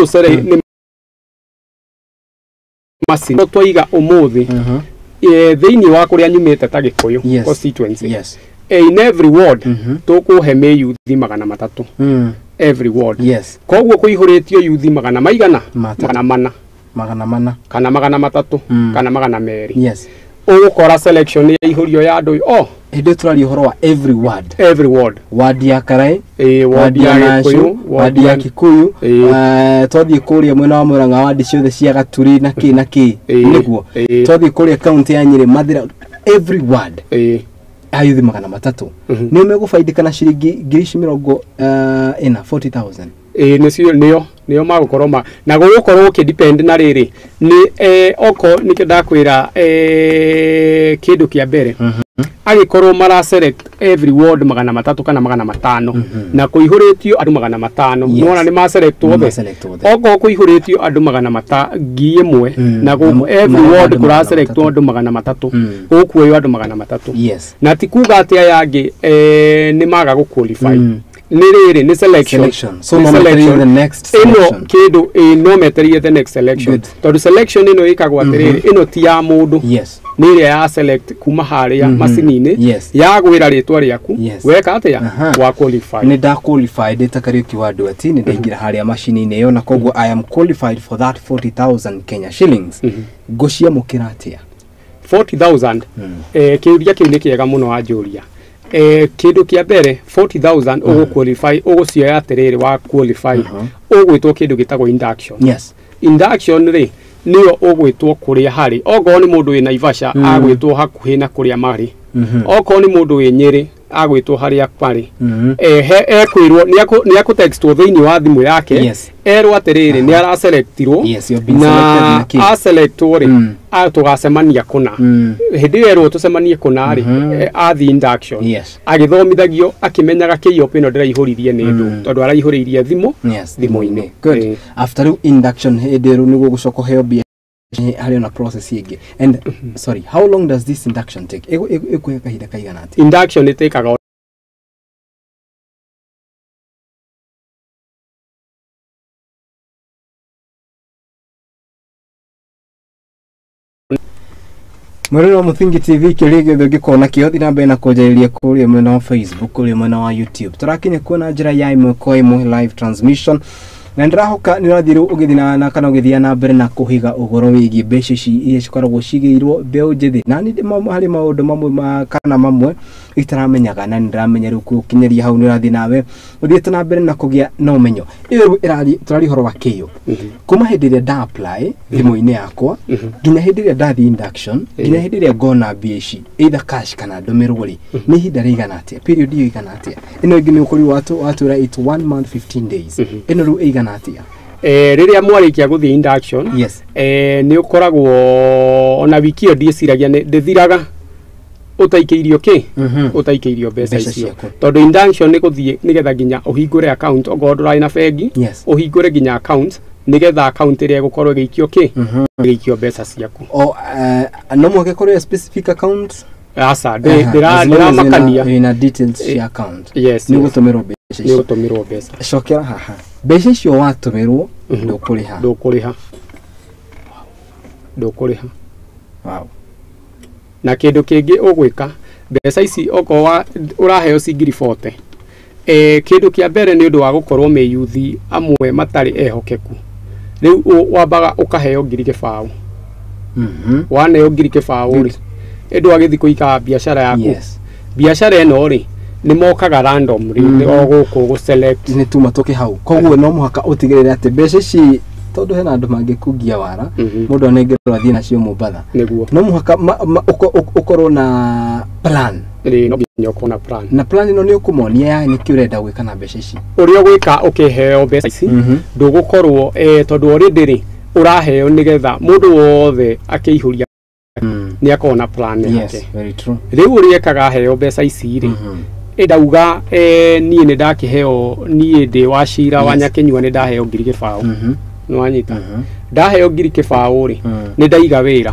ũcere, nĩ macini twaiga ũmũthĩ, thĩinĩ wa kũrĩa nyumĩte ta Gĩkũyũ constituency, Yes. in every ward tũkũhe mĩyuthi 300, every ward. Yes. Koguo kũihũrĩtio yuthi magana maigana? Matatũ. 400. 400. Kana 300, kana 200. Yes. Ũgũkora selection yaihũrio ya andũ o Hĩndĩ ĩyo tũraria ũhoro wa every ward. Every ward. Ward ya Karai, ĩĩ, ward ya ya Nacu, Gĩkũyũ, ward ya Kikuyu, Ĩĩ. twathiĩ kũrĩa mwena wa Murang'a, wadi ciothe cia Gaturi na kĩ na kĩ. Ĩĩ. Nĩguo Ĩĩ. twathiĩ kũrĩa kaunti ya Nyĩrĩ, Mathira, every ward, ĩĩ ayuthi 300 nĩo megũbaidĩka na ciringi ngiri ici 40, 40,000. Ĩĩ, nĩcio nĩo magũkorwo ma na gũgũkorwo ũkĩ na rĩrĩ nĩ oko nĩkĩo ndakwĩra, kĩndũ kĩa mbere, agĩkorwo mara select every ward 300 kana 500 na kũihũrĩtio andũ 500, nĩwona nĩ ma select othe. Ma-select othe. Okorwo kũihũrĩtio andũ magana mata 1,000, na gũkũ every marenda ward andũ kũra 300. select andũ 300, gũkuoywo andũ 300. Yes. Na ti kuga atĩ aya angĩ nĩ maga gũ qualify. Nĩ rĩrĩ, nĩ selection. Selection. So Nĩ no metereire selection. the next Ĩno selection. kĩndũ ĩ no metereire the next selection. Good. Tondũ selection ĩno ĩkagwo atĩrĩrĩ, ĩno ti ya mũndũ, Yes. nĩ ĩrĩa ya select kuma harĩa macini-inĩ, Yes. yagwĩra rĩtwa rĩaku, Yes. weka atĩa? Wa qualify. Nĩ nda qualified ta Kariuki wa Nduati, nĩ ndaingĩra harĩa macini-inĩ ĩyo na koguo I am qualified for that 40,000 Kenya shillings. Ngũciamũkĩra atĩa? 40,000, kĩũria kĩu nĩ kĩega mũno wanjũria. Kĩndũ kĩa mbere, 40,000 ũgũ qualify, ũgũcioya atĩrĩrĩ, wa qualify ũgwĩtwo kĩndũ gĩtagwo induction. Yes. Induction rĩ, nĩyo ũgwĩtwo kũrĩa harĩ, okorwo nĩ mũndũ wĩ Naivasha, agwĩtwo hakuhĩ na kũrĩa marĩ, okorwo nĩ mũndũ wĩ Nyĩrĩ, agwĩtwo harĩa marĩ. Ekwĩrwo nĩ akũtextwo thĩinĩ wa thimũ yake, erwo atĩrĩrĩ, nĩ araselectirwo. Yes, you've been selected Na na kĩ? aselectwo rĩ, tũgacemania kũna. Hĩndĩ ĩyo erwo tũcemanie kũna rĩ, athiĩ induction, agĩthomithagio, akĩmenyaga KYEOP ĩno ndĩraihũririe nĩ ndũ, tondũ araihũrĩirie thimũ thimũ-inĩ. Good. Ĩĩ. After rĩu induction, hĩndĩ ĩyo nĩguo gũcoka ũheo mbia, harĩ ona process ĩngĩ? And sorry, how long does this induction take? Ĩkuoya kahinda kaigana atĩa? Induction ĩtĩkaga Mwĩrore wa Mũthingi TV kĩũria gĩothe ũngĩkorwo nakĩo thiĩ na mbere na kũnjarĩria kũrĩa mwena wa Facebook, kũrĩa mwena wa YouTube. Tũrakinya kuona njĩra ya ĩmwe kwa ĩmwe live transmission, na ndĩrahoka nĩ ũrathiĩ rĩu ũgĩthiĩ na kana ũgĩthiĩ na mbere na kũhiga ũhoro wĩgiĩ mbeca ici iria cikoragwo cigĩirwo mbeũ njĩthĩ. Na nĩ harĩ maũndũ mamwe kana mamwe itaramenyaga, na nĩ ndĩramenya rĩu gũkinyĩria hau nĩ ũrathiĩ nawe ũthiĩte na mbere na kũgĩa na ũmenyo. Ĩyo rĩu ĩrathiĩ tũraria ũhoro wa kĩyo kuma hĩndĩ ĩrĩa nda apply thimũ-inĩ yakwa nginya hĩndĩ ĩrĩa ndathiĩ induction, nginya hĩndĩ ĩrĩa ngona mbia ici either cash kana ndũmĩrwo rĩ, nĩ ihinda rĩigana atĩa? Period ĩyo ĩigana atĩa? Ĩno ĩngĩ nĩ ũkorirwo watwĩra it's 1 month 15 days. Ĩno rĩu ĩigana atĩa? Rĩrĩa mwarĩkia gũthiĩ induction, nĩ ũkoragwo ona wiki ĩyo ndiĩciragia ndĩthiraga ũtaikĩirio kĩ, ũtaikĩirio mbeca icio, tondũ induction nĩ gũthiĩ nĩgetha nginya ũhingũre account okorwo ndũrarĩ na bengi, ũhingũre nginya account nĩgetha account ĩrĩa ĩgũkorwo ĩgĩikio kĩ, ĩgĩikio mbeca ciaku. No mũhaka ĩkorwo specific account? Aca, ndĩramakania. Wĩna details cia account. Yes. Nĩ ũgũtũmĩrwo mbeca icio. Nĩ ũgũtũmĩrwo mbeca. Cokera haha, mbeca icio watũmĩrwo ndũkũrĩha? Ndũkũrĩha, ndũkũrĩha. Wow. Na kĩndũ kĩngĩ ũgwĩka mbeca ici, okorwo ũraheo ci 40,000, kĩndũ kĩa mbere nĩ ũndũ wa gũkorwo mĩyuthi amwe matarĩ ehokeku, rĩu wambaga ũkaheo 20,000. Waneo 20,000 rĩ, ĩndũ wagĩthiĩ kũiga biacara yaku. Biacara ĩno rĩ, nĩ mokaga random rĩ o gũkũ gũ select. Nĩ tuma tũkĩ hau, koguo no mũhaka ũtigĩrĩre atĩ mbeca ici, tondũ hena andũ mangĩkungia wara, mũndũ anengerwo athiĩ nacio Mombatha. Nĩguo. No mũhaka ũkorwo na plan. Ĩĩ, no nginya ũkorwo na plan. Na plan ĩno nĩ ũkũmonia ya nĩkĩ ũrenda gwĩka na mbeca ici. Ũrĩa ũgwĩka ũkĩheo mbeca ici, ndũgũkorwo tondũ already rĩ ũraheo nĩgetha mũndũ wothe akĩihũria nĩ akorwo na plan yake. Very true. Rĩu ũrĩa ekaga aheo mbeca ici rĩ, ndauga niĩ nĩ ndakĩheo, niĩ ndĩ wa cira wa Nyakĩnyua, nĩ ndaheo 20,000. Nĩwanyita? Ndaheo 20,000 rĩ, nĩ ndaiga wĩra.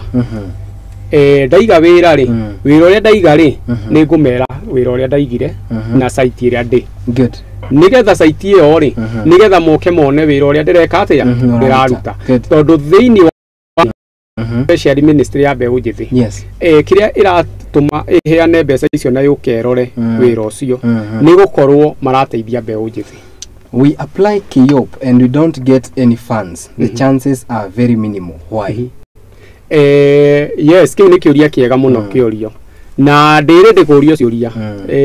Ndaiga wĩra rĩ, wĩra ũrĩa ndaiga rĩ, nĩ ngũmera wĩra ũrĩa ndaigire na site ĩrĩa ndĩ. Good. Nĩgetha site ĩyo rĩ, nĩgetha moke mone wĩra ũrĩa ndĩreka atĩa, ndĩraruta. Tondũ thĩinĩ wa Special Ministry ya mbeũ njĩthĩ, kĩrĩa ĩratũma ĩheane mbeca icio na yũke ĩrore wĩra ũcio, nĩ gũkorwo marateithia mbeũ njĩthĩ. We apply KYEOP and we don't get any funds. The chances are very minimal. Why? Yes, kĩu nĩ kĩũria kĩega mũno kĩũrio. Na ndĩrĩ ndĩkũrio ciũria,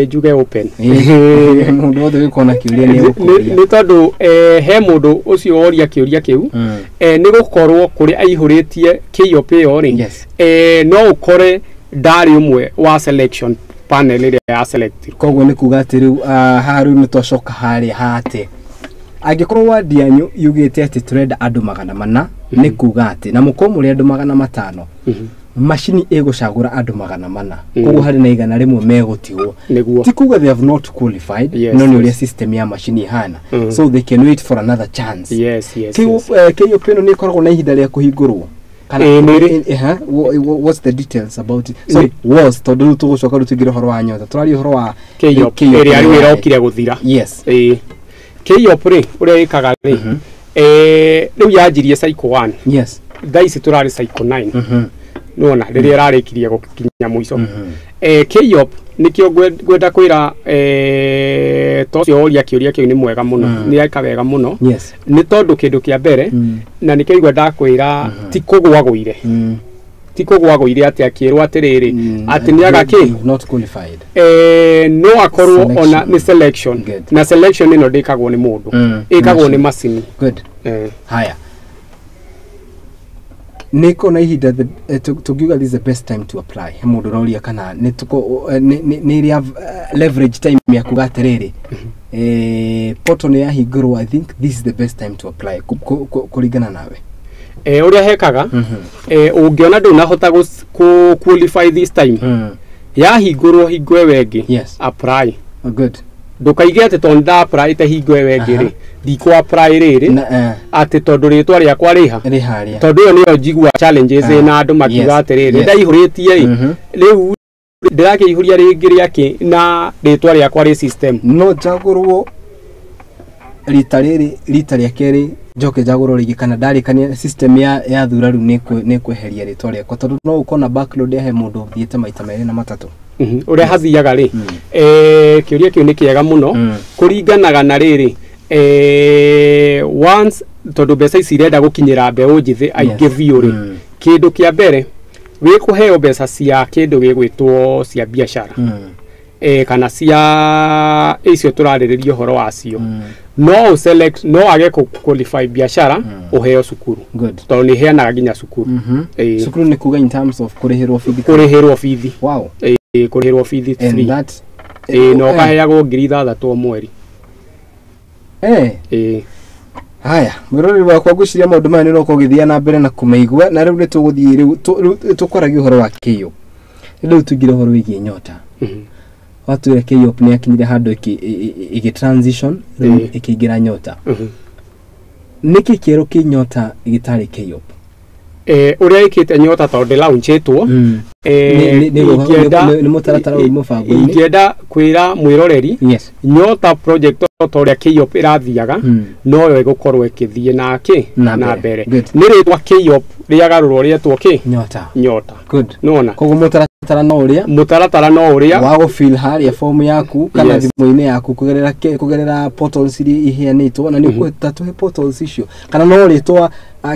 njuge open. Mũndũ wothe wĩkona kĩũria nĩ egũkũria. Nĩ tondũ he mũndũ ũcio woria kĩũria kĩu, nĩ gũkorwo kũrĩa aihũrĩtie KYEOP ĩyo rĩ, no ũkore ndarĩ ũmwe wa selection panel ĩrĩa ya select. Koguo nĩ kuga atĩ rĩu haha rĩu nĩ twacoka harĩa hate. Angĩkorwo wadi yanyu yugĩte atĩ tũrenda andũ 400, nĩ kuga atĩ na mũkorwo mũrĩ andũ 500, macini ĩgũcagũra andũ 400, koguo harĩ na 100 megũtigwo. Ti kuga they have not qualified, no nĩ ũrĩa system ya macini ĩhana, so they can wait for another chance. Yes, yes. KYEOP ĩno nĩ ĩkoragwo na ihinda rĩa kũhingũrwo. What's the details about it? Sorry, was tondũ rĩu tũgũcoka rĩu tũingĩre ũhoro wa Nyota, tũraria ũhoro wa KYEOP ĩrĩa rĩu ĩrokire gũthira. Yes. KYEOP rĩ, ũrĩa ĩkaga rĩ, rĩu yanjirie cycle 1. Yes. Thaa ici tũrarĩ cycle 9. Nĩwona rĩrĩa ĩrarĩkirie gũkinya mũico. KYEOP nĩkĩo ngwenda kwĩra to ũcio woria kĩũria kĩu nĩ mwega mũno, nĩ eka wega mũno. Nĩ tondũ kĩndũ kĩa mbere, na nĩkĩo igua ndakwĩra ti kũgwa gũire. Ti kũgwa gũire atĩ akĩrwo atĩrĩrĩ, atĩ nĩ aga kĩ? Not qualified. No akorwo ona nĩ selection. Na selection ĩno ndĩkagwo nĩ mũndũ, ĩkagwo nĩ macini. Good. Haya. Nĩko na ihinda tũngiuga this is the best time to apply. He mũndũ ũroria kana nĩ ĩrĩa leverage time ya kuga atĩrĩrĩ, portal nĩ yahingũrwo, I think this is the best time to apply kũringana nawe. Ũrĩa hekaga, ũngĩona ndũnahota kũ qualify this time, yahingũrwo hingo ĩyo ĩngĩ, apply. Good. Ndũkaige atĩ tondũ nda apply te hingo ĩyo ĩngĩ rĩ, ndikũ apply rĩrĩ, atĩ tondũ rĩtwa rĩakwa rĩha, tondũ ĩyo nĩyo njigua challenges na andũ makiuga atĩrĩrĩ, ndaihũrĩtie rĩ, rĩu ndĩrakĩihũria rĩngĩ rĩakĩ na rĩtwa rĩakwa rĩ system. No njagũrwo Rita rĩrĩ, rita rĩa kerĩ, njoke njagũrwo rĩngĩ, kana ndarĩkania system ya thura rĩu nĩ kweheria rĩtwa rĩakwa, tondũ no ũkorwo na backload ya he mũndũ ũthiĩte maita merĩ na matatũ? Ũrĩa hathiaga rĩ, kĩũria kĩu nĩ kĩega mũno. Kũringanaga na rĩrĩ, once tondũ mbeca ici irenda gũkinyĩra mbeũ njĩthĩ aingĩ biũ rĩ, kĩndũ kĩa mbere wĩ kũheo mbeca cia kĩndũ gĩgwĩtwo cia biacara, kana cia icio tũrarĩrĩria ũhoro wacio, no ũ select, no age kũ qualify biacara, ũheo cukuru, tondũ nĩ ĩheanaga nginya cukuru. Cukuru nĩ kuga in terms of kũrĩhĩrwo bithi? Kũrĩhĩrwo bithi. Kũrĩhĩrwo bithi And free. that Na ũkaheagwo 6,000 o mweri. Haya, mwĩroreri wakwa, ngwĩciria maũndũ maya nĩ ũroka ũgĩthiĩ na mbere na kũmaigua, na rĩu nĩ tũgũthiĩ rĩu rĩu tũkwaragia ũhoro wa KYEOP. Rĩu tũingĩre ũhoro wĩgiĩ Nyota. Watwĩra KYEOP nĩ yakinyire handũ ĩgĩ transition rĩu ĩkĩingĩra Nyota. Nĩkĩ kĩerũ kĩ Nyota gĩtarĩ KYEOP? Ũrĩa ĩkĩte Nyota, tondũ ndĩlaunchĩtwo, Nĩ mũtaratara wĩ mũbango-inĩ. Ingĩenda kwĩra mwĩroreri, Nyota project o ta ũrĩa KYEOP ĩrathiaga, noyo ĩgũkorwo ĩkĩthiĩ na kĩ Na na mbere. mbere. Nĩ rĩtwa KYEOP rĩagarũrwo rĩetwo kĩ? Nyota. Nyota. Nona Koguo mũtaratara no ũrĩa mũtaratara no ũrĩa wa gũfill harĩa fomu yaku kana thimũ-inĩ yaku kũgerera portals iria iheanĩtwo, na nĩ ũkũhota tũhe portals icio, kana no rĩtwa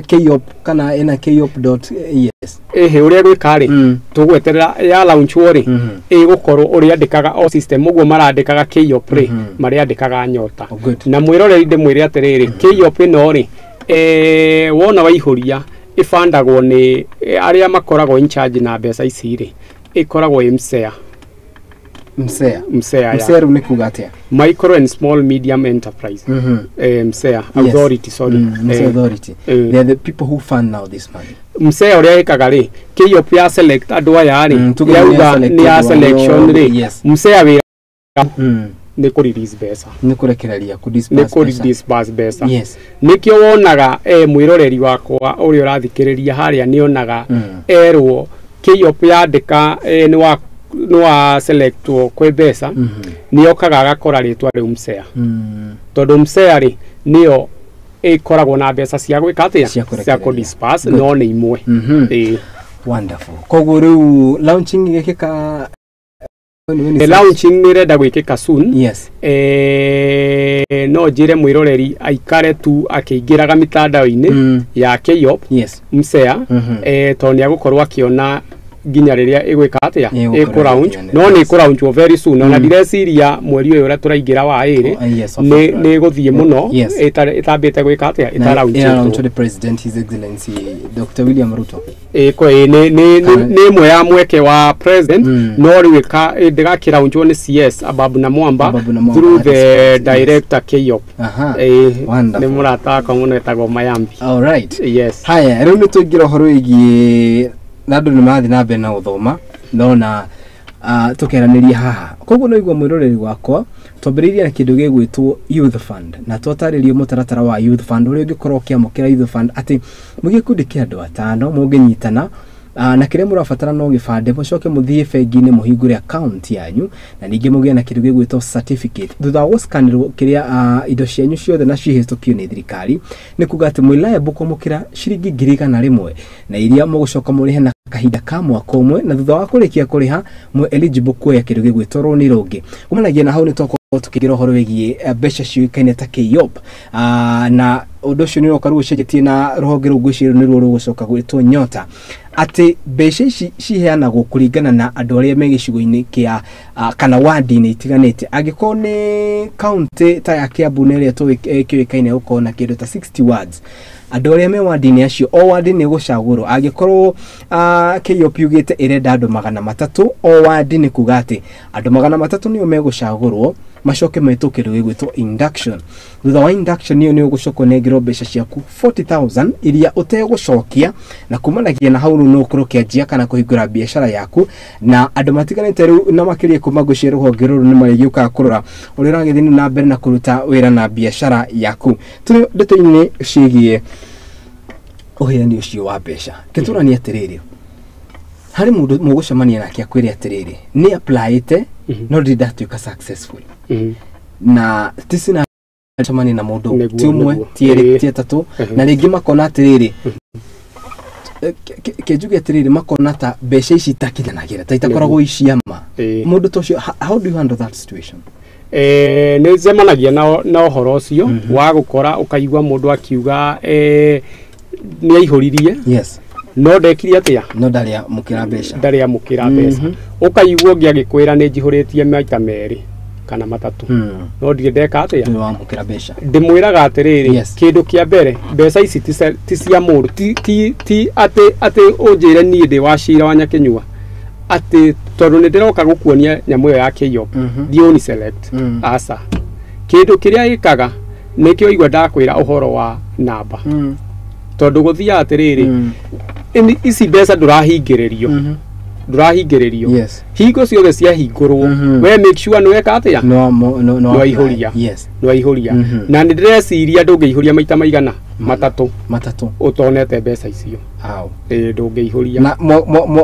KYEOP kana ĩna KYEOP dot yes? Ĩhĩ, ũrĩa gwĩka rĩ, tũgweterera ya launchwo rĩ, ĩgũkorwo ũrĩandĩkaga o system ũguo marandĩkaga KYEOP rĩ, marĩandĩkaga Nyota. Oh, good. Na mwĩroreri ndĩmwĩre atĩrĩrĩ, KYEOP ĩno rĩ, wona waihũria, ĩbandagwo nĩ arĩa makoragwo in charge na mbeca ici rĩ, ĩkoragwo ĩ MSEA. MSEA? MSEA ya MSEA rĩu nĩ kuga atĩa? Micro and Small Medium Enterprise, MSEA Authority, sorry. MSEA Authority. They are the people who fund now this money. MSEA ũrĩa ĩkaga rĩ, KYEOP ya select andũ aya rĩ, Tuge nĩ ya yauga select nĩ ya andũ selection rĩ, MSEA wĩra nĩ kũ release mbeca. Nĩ kũrekereria, kũ Nĩ disburse kũ mbeca. disburse mbeca. Nĩkĩo wonaga, mwĩroreri wakwa ũrĩa ũrathikĩrĩria harĩa, nĩonaga erwo KYEOP yandĩka, nĩ wa selectwo kwĩ mbeca, nĩokaga agakora rĩtwa rĩu MSEA, tondũ MSEA rĩ, nĩyo ĩkoragwo na mbeca cia gwĩka atĩa? Cia kũrekereria. Cia kũ disburse. Good. No nĩ imwe. Wonderful. Koguo rĩu launching ĩgekĩka Launching nĩ ĩrenda gwĩkĩka soon. No njĩre mwĩroreri aikare tu akĩingĩraga mitandao-inĩ ya KYEOP, MSEA, tondũ nĩ agũkorwo akĩona nginya rĩrĩa ĩgwĩka atĩa, Ĩgũkorwo ĩkũlaunch. ĩgĩkinyanĩra. No nĩ ĩkũlaunchwo very soon, ona ndireciria mweri ũyũ ũrĩa tũraingĩra wa ĩrĩ Oh, yes, of nĩ February. nĩ ĩgũthiĩ mũno ĩtambĩte gwĩka atĩa, Na ĩtalaunchĩtwo. ĩralaunchwo the president, His Excellency Dr. William Ruto. Nĩ ĩmwe ya mweke wa president, no rĩu ndĩgakĩlaunchwo nĩ CS Ababu na Mwamba Ababu na Mwamba, through that is the correct, yes. director KYEOP. Wonderful. Nĩ mũrata wakwa mũno etagwo Mayambi. All right. Yes. Haya, rĩu nĩ tũingĩra ũhoro wĩgiĩ na andũ nĩ marathiĩ na mbere na gũthoma nona tũkeranĩria haha. Koguo no igua mwĩroreri wakwa, twambĩrĩirie na kĩndũ gĩgwĩtwo Youth Fund, na twatarĩrio mũtaratara wa Youth Fund, ũrĩa ũngĩkorwo ũkĩamũkĩra Youth Fund, atĩ mwĩ gĩkundi kĩa andũ atano mũngĩnyitana, na kĩrĩa mũrabatara no gĩbandĩ, mũcoke mũthiĩ bengi-inĩ mũhingũre account yanyu, na ningĩ mũgĩe na kĩndũ gĩgwĩtwo certificate thutha wa gũscanĩrwo kĩrĩa indo cianyu ciothe na cihĩtũkio nĩ thirikari. Nĩ kuga atĩ mwĩ liable kwamũkĩra ciringi 100,000, na iria mũgũcoka mũrĩhe na kahinda ka mwaka ũmwe, na thutha wa kũrĩkia kũrĩha mwĩ eligible kuoya kĩndũ gĩgwĩtwo rũni rũngĩ. Kumanagia na hau nĩ twakorwo tũkĩingĩra ũhoro wĩgiĩ mbeca ciũĩkaine ta KYEOP, na ũndũ ũcio nĩ ũroka rĩu ũcenjetie na rũhonge rũu ngwĩciria nĩruo rũgũcoka gwĩtwo Nyota, atĩ mbeca ici ciheanagwo kũringana na andũ arĩa me gĩcigo-inĩ kĩa kana wandi-inĩ itiganĩte. Angĩkorwo nĩ kaunti ta ya Kiambu na ĩrĩa kĩũĩkaine gũkorwo na kĩndũ ta 60 wards, andũ arĩa me wandi-inĩ acio, o wandi nĩ gũcagũrwo. Angĩkorwo KYEOP yugĩte ĩrenda andũ 300 o wandi, nĩ kuga atĩ andũ 300 nĩo megũcagũrwo, macoke metwo kĩndũ gĩgwĩtwo induction. Thutha wa induction ĩyo nĩ ũgũcoka ũnengerwo mbeca ciaku 40,000 iria ũtegũcokia, na kumanagia na hau rĩu no ũkorwo ũkĩanjia kana kũhingũra biacara yaku. Na andũ matiganĩte rĩu na makĩria kuma ngwĩciria rũhonge rũrũ nĩ marĩgĩũkaga kũrora ũrĩa ũragĩthiĩ na mbere na kũruta wĩra na biacara yaku. Tũrĩ ndeto-inĩ ciĩgiĩ ũheani ũcio wa mbeca, kĩtũrani atĩrĩrĩ, harĩ mũndũ mũgũcemania nake akwĩre atĩrĩrĩ, nĩ applyĩte no ndirĩ ndatuĩka successful, na ti scenario. Cemania na mũndũ ti ũmwe, ti erĩ, ti atatũ, na rĩngĩ makona atĩrĩrĩ, kĩnjuge atĩrĩrĩ, makona ta mbeca ici itakinyanagĩra, ta itakoragwo iciama. Mũndũ ta ũcio, how do you handle that situation? Nĩ njemanagia na ũhoro ũcio wa gũkora ũkaigua mũndũ akiuga nĩ aihũririe, yes, no ndekire atĩa, no ndarĩ amũkĩra mbeca, ndarĩ amũkĩra mbeca. Ũkaigua ũngĩ agĩkwĩra nĩ njihũrĩtie maita merĩ kana matatũ, no ndirĩ ndeka atĩa, nĩ wamũkĩra mbeca. Ndĩmwĩraga atĩrĩrĩ, kĩndũ kĩa mbere, mbeca ici ti cia mũndũ, ti atĩ ũnjĩre niĩ ndĩ wa cira wa Nyakĩnyua atĩ tondũ nĩ ndĩroka gũkuonia nyamũ ĩyo ya KYEOP, thiĩ ũni select. Aca, kĩndũ kĩrĩa ĩkaga nĩkĩo igua ndakwĩra ũhoro wa namba, tondũ gũthiaga atĩrĩrĩ, ici mbeca ndũrahingĩrĩrio, ndũrahingĩrĩrio, yes, hingo ciothe ciahingũrwo, we make sure nĩ weka atĩa, no nĩwaihũria, yes, nĩwaihũria. Na nĩ ndĩreciria ndũngĩihũria maita maigana matatũ matatũ ũtonete mbeca icio. Ĩĩ, ndũngĩihũria. Na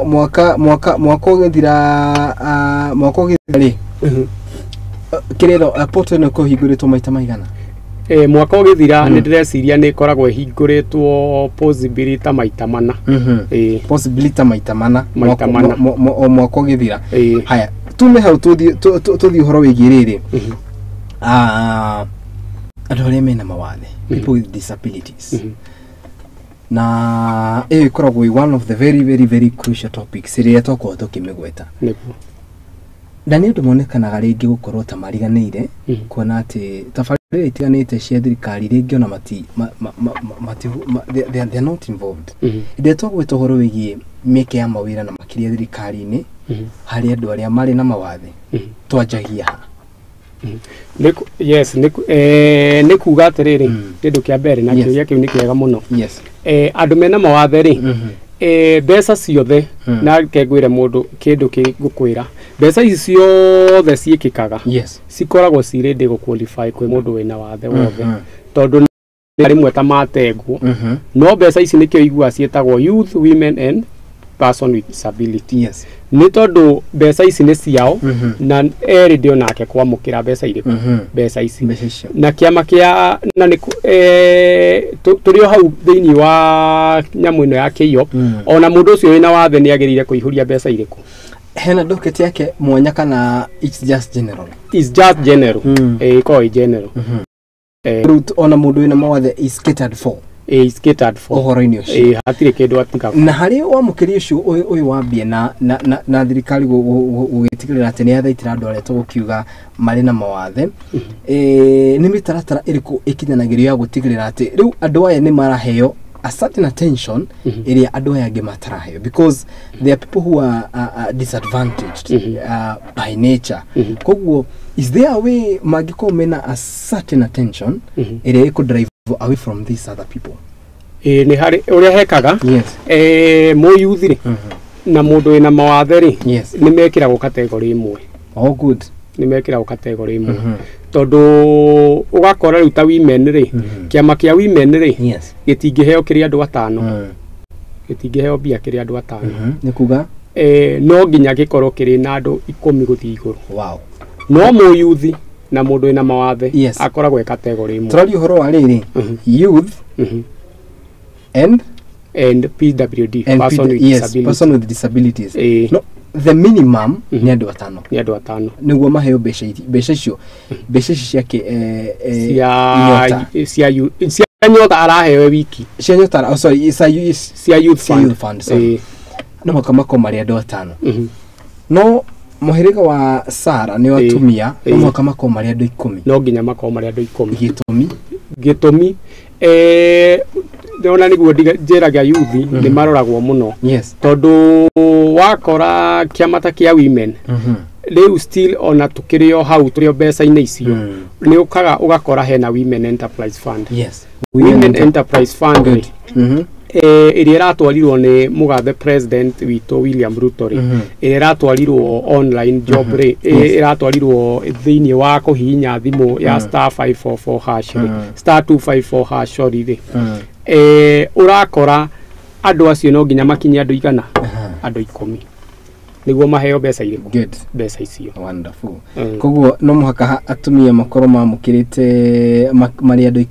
mwaka mwaka mwaka ũgĩthira, mwaka ũgĩthira rĩ, kĩrĩro portal ĩno ĩkũhingũrĩtwo maita maigana? Mwaka ũgĩthira nĩ ndĩreciria nĩ ĩkoragwo ĩhingũrĩtwo possibly ta maita mana. Possibly ta maita mana, maita mana o mwaka ũgĩthira. Haya, tume hau tũthiĩ ũhoro wĩgiĩ rĩrĩ, andũ arĩa mena mawathe, people with disabilities, na ĩyo ĩkoragwo ĩ one of the very very very crucial topics ĩrĩa twakorwo tũkĩmĩgweta. Nĩguo. Na nĩ ũndũ monekanaga rĩngĩ gũkorwo ta mariganĩire, kuona atĩ tabarĩra itiganĩte cia thirikari rĩngĩ ona mati they are not involved. Hĩndĩ ĩrĩa twagweta ũhoro wĩgiĩ mĩeke ya mawĩra na makĩria thirikari-inĩ harĩ andũ arĩa marĩ na mawathe, twanjagia ha? Yes, nĩ kuga atĩrĩrĩ, kĩndũ kĩa mbere na kĩũria kĩu nĩ kĩega mũno. Yes. Andũ mena mawathe rĩ, mbeca ciothe, na reke ngwĩre mũndũ kĩndũ kĩngũkwĩra, mbeca ici ciothe ciĩkĩkaga, yes, cikoragwo ci ready gũ qualify kwĩ mũndũ wĩna wathe wothe, tondũ rĩmwe ta matengwo, no mbeca ici nĩkĩo iguaga ciĩtagwo youth, women and person with disability. Yes. Nĩ tondũ mbeca ici nĩ ciao, na erĩ ndĩ onake kwamũkĩra mbeca irĩkũ, mbeca ici. Na kĩama kĩa na nĩ tũrĩ o hau thĩinĩ wa nyamũ ĩno ya KYEOP, ona mũndũ ũcio wĩna wathe nĩ agĩrĩire kũihũria mbeca irĩkũ. Hena docket yake mwanya kana it's just general? It's just general. Ĩkoragwo ĩ general. Ona mũndũ wĩna mawathe is catered for. Is catered for ũhoro-inĩ ũcio. Hatirĩ kĩndũ atigaga. Na harĩ wamũkĩri ũcio ũyũ wambie na thirikari gũgĩtigĩrĩra atĩ nĩ yathaitĩra andũ arĩa tũgũkiuga marĩ na mawathe, nĩ mĩtaratara ĩrĩkũ ĩkinyanagĩrio ya gũtigĩrĩra atĩ rĩu andũ aya nĩ maraheo a certain attention ĩrĩa andũ aya angĩ mataraheo, because there are people who are disadvantaged by nature. Koguo is there a way mangĩkorwo mena a certain attention ĩrĩa ĩkũ drive away from these other people? Nĩ harĩ ũrĩa hekaga. Yes. Mũyuthi rĩ na mũndũ wĩna mawathe rĩ, yes, nĩ mekĩragwo category ĩmwe. Oh, good. Nĩ mekĩragwo category ĩmwe, tondũ ũgakora rĩu ta women rĩ, kĩama kĩa women rĩ, yes, gĩtingĩheo kĩrĩ andũ atano, gĩtingĩheo mbia kĩrĩ andũ atano. Nĩ kuga no nginya gĩkorwo kĩrĩ na andũ 10 gũthiĩ igũrũ. Wow. No mũyuthi na mũndũ wĩna mawathe, yes, akoragwo e category ĩmwe. Tũraria ũhoro wa rĩrĩ, youth and PWD, and person with yes, disability. Person with disabilities. No, the minimum nĩ andũ atano. Nĩ andũ atano. Nĩguo maheo mbeca mbeca icio, mbeca ici ciake cia cia Nyota araheo wiki. Cia Nyota, oh sorry, cia youth fund. Youth fund, sorry. No mũhaka makorwo marĩ andũ atano. No mũhĩrĩga wa Sara nĩ atumia, no mũhaka makorwo marĩ andũ 10. No nginya makorwo marĩ andũ 10. Gĩtũmi? Gĩtũmi ndĩrona nĩguo njĩraga youth nĩ maroragwo mũno. Yes. Tondũ wakora kĩama ta kĩa women, rĩu still ona tũkĩrĩ o hau tũrĩ o mbeca-inĩ icio, nĩ ũkaga ũgakora hena Women Enterprise Fund. Yes. Women Enterprise Fund ĩrĩa ĩratwarirwo nĩ mũgathe president witũ William Ruto rĩ, ĩrĩa ĩratwarirwo online job rĩ, ĩratwarirwo thĩinĩ wa kũhihinya thimũ ya star 544 hash rĩ, star 254 hash sorry rĩ, ũrakora andũ acio no nginya makinye andũ igana, andũ 10. Nĩguo maheo mbeca irĩkũ? Good. Mbeca icio. Wonderful. Koguo no mũhaka atumia makorwo mamũkĩrĩte marĩ andũ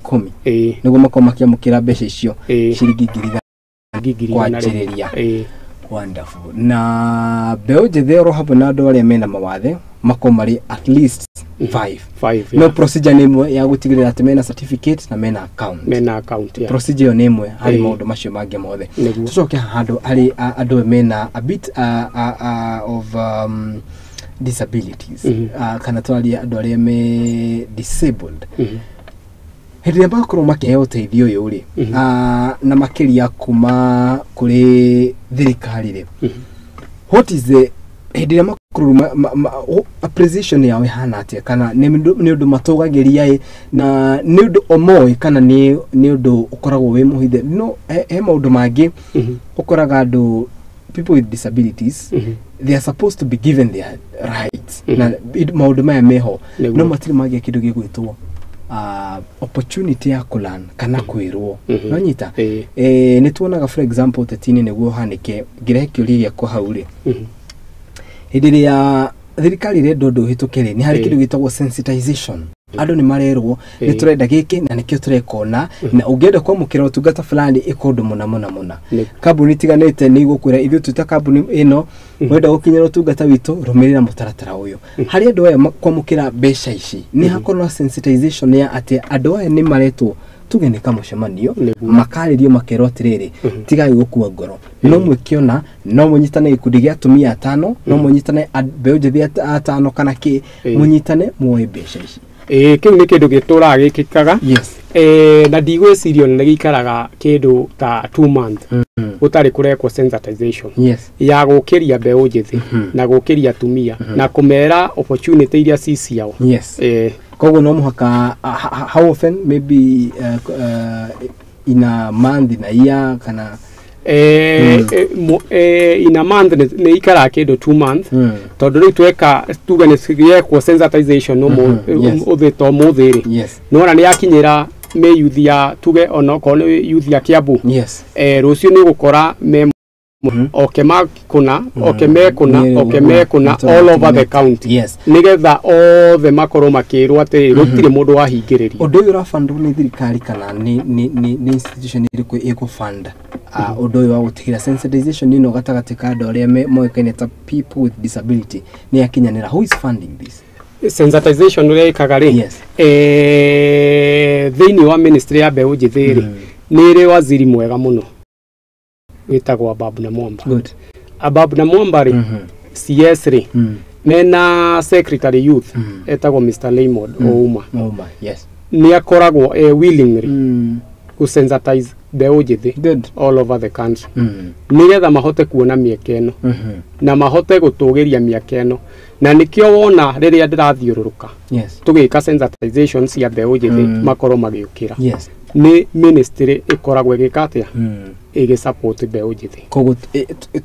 10 nĩguo makorwo makĩamũkĩra mbeca icio ciringi 100,000 kwanjĩrĩria. Wonderful. Na mbeũ njĩthĩ oro hamwe na andũ arĩa mena mawathe makorwo marĩ at least 5. No procedure nĩ ĩmwe ya gũtigĩrĩra atĩ mena certificate na mena account. Mena account, yeah. Procedure ĩyo nĩ ĩmwe harĩ maũndũ macio mangĩ mothe. Tũcoke handũ harĩ andũ mena a bit of disabilities, kana twarie andũ arĩa me disabled. Hĩndĩ ĩrĩa makorwo makĩheo ũteithio ũyũ rĩ, na makĩria kuma kũrĩ thirikari rĩ, what is the hĩndĩ ĩrĩa makorwo appreciation yao ĩhana atĩa, kana nĩ ũndũ matũgagĩria ĩ, na nĩ ũndũ omoĩ, kana nĩ ũndũ ũkoragwo wĩ mũhithe? No he maũndũ mangĩ ũkoraga andũ people with disabilities, they are supposed to be given their rights, na maũndũ maya meho no matirĩ magĩa kĩndũ gĩgwĩtwo opportunity ya kũlan kana kwĩrwo. No nyita nĩ tuonaga for example ũteti-inĩ nĩguo ũhanĩke, ngĩrehe kĩũria gĩakwa hau rĩ, hĩndĩ ĩrĩa thirikari ĩrenda ũndũ ũhĩtũke rĩ, nĩ harĩ kĩndũ gĩtagwo sensitization. Andũ nĩ marerwo nĩ tũrenda gĩkĩ na nĩkĩo tũreka ũna, na ũngĩenda kwamũkĩra ũtungata fulani ĩka ũndũ mũna mũna mũna. Kambuni itiganĩte nĩ igũkwĩra ithuĩ twĩ ta kambuni ĩno, wenda gũkinyĩra ũtungata witũ rũmĩrĩra mũtaratara ũyũ. Harĩ andũ aya kwamũkĩra mbeca ici nĩ hakorwo na sensitization ya atĩ andũ aya nĩ maretwo tuge nĩ kamũcemanio, makarĩrio makerwo atĩrĩrĩ, tigai gũkua ngoro, no mwĩkĩona, no mũnyitane gĩkundi gĩa atumia 5, no mũnyitane mbeũ njĩthĩ 5 kana kĩ, mũnyitane muoe mbeca ici. Kĩu nĩ kĩndũ gĩtũraga gĩkĩkaga. Yes. Na ndigwĩciria ona nĩ gĩikaraga kĩndũ ta 2 months gũtarĩ kũrekwo sensitization. Yes. Ya gũkĩria mbeũ njĩthĩ na gũkĩria atumia na kũmera opportunity iria ci ciao. Yes. Koguo no mũhaka how often, maybe in a month, in a year, kana in a month nĩ ikaraga kĩndũ 2 months, tondũ rĩu tweka tuge nĩ yekwo sensitization ũthĩ ta ũmũthĩ rĩ, nĩwona nĩ yakinyĩra mĩ youth ya tuge onokorwo nĩ youth ya Kiambu. Yes. Rũciũ nĩ ũgũkora me oke makũna, oke mekũna, oke mekũna all over the county. Yes. Nĩgetha othe makorwo makĩrwo atĩ gũtirĩ mũndũ wahingĩrĩrio. Ũndũ ũyũ ũrabandwo nĩ thirikari kana nĩ institution ĩrĩkũ ĩgũfund ũndũ ũyũ wa gũtigĩra sensitization ĩno gatagatĩ ka andũ arĩa moĩkaine ta people with disability nĩ yakinyanĩra? Who is funding this sensitization ũrĩa ĩkaga rĩ? Yes. Thĩinĩ wa ministry ya mbeũ njĩthĩ rĩ, nĩ ĩrĩ waziri mwega mũno wĩtagwo Ababu na Mwamba. Good. Ababu na Mwamba rĩ, CS rĩ, mena secretary youth etagwo Mr. Raymond Ouma. Ouma, yes. Nĩ akoragwo willing rĩ gũsensitize mbeũ njĩthĩ all over the country, nĩgetha mahote kuona mĩeke ĩno na mahote gũtũgĩria mĩeke ĩno, na nĩkĩo wona rĩrĩa ndĩrathiũrũrũka tũgĩka sensitization cia mbeũ njĩthĩ makorwo magĩũkĩra. Yes. Nĩ ministry ĩkoragwo ĩgĩka atĩa? Ĩgĩsupport mbeũ njĩthĩ. Koguo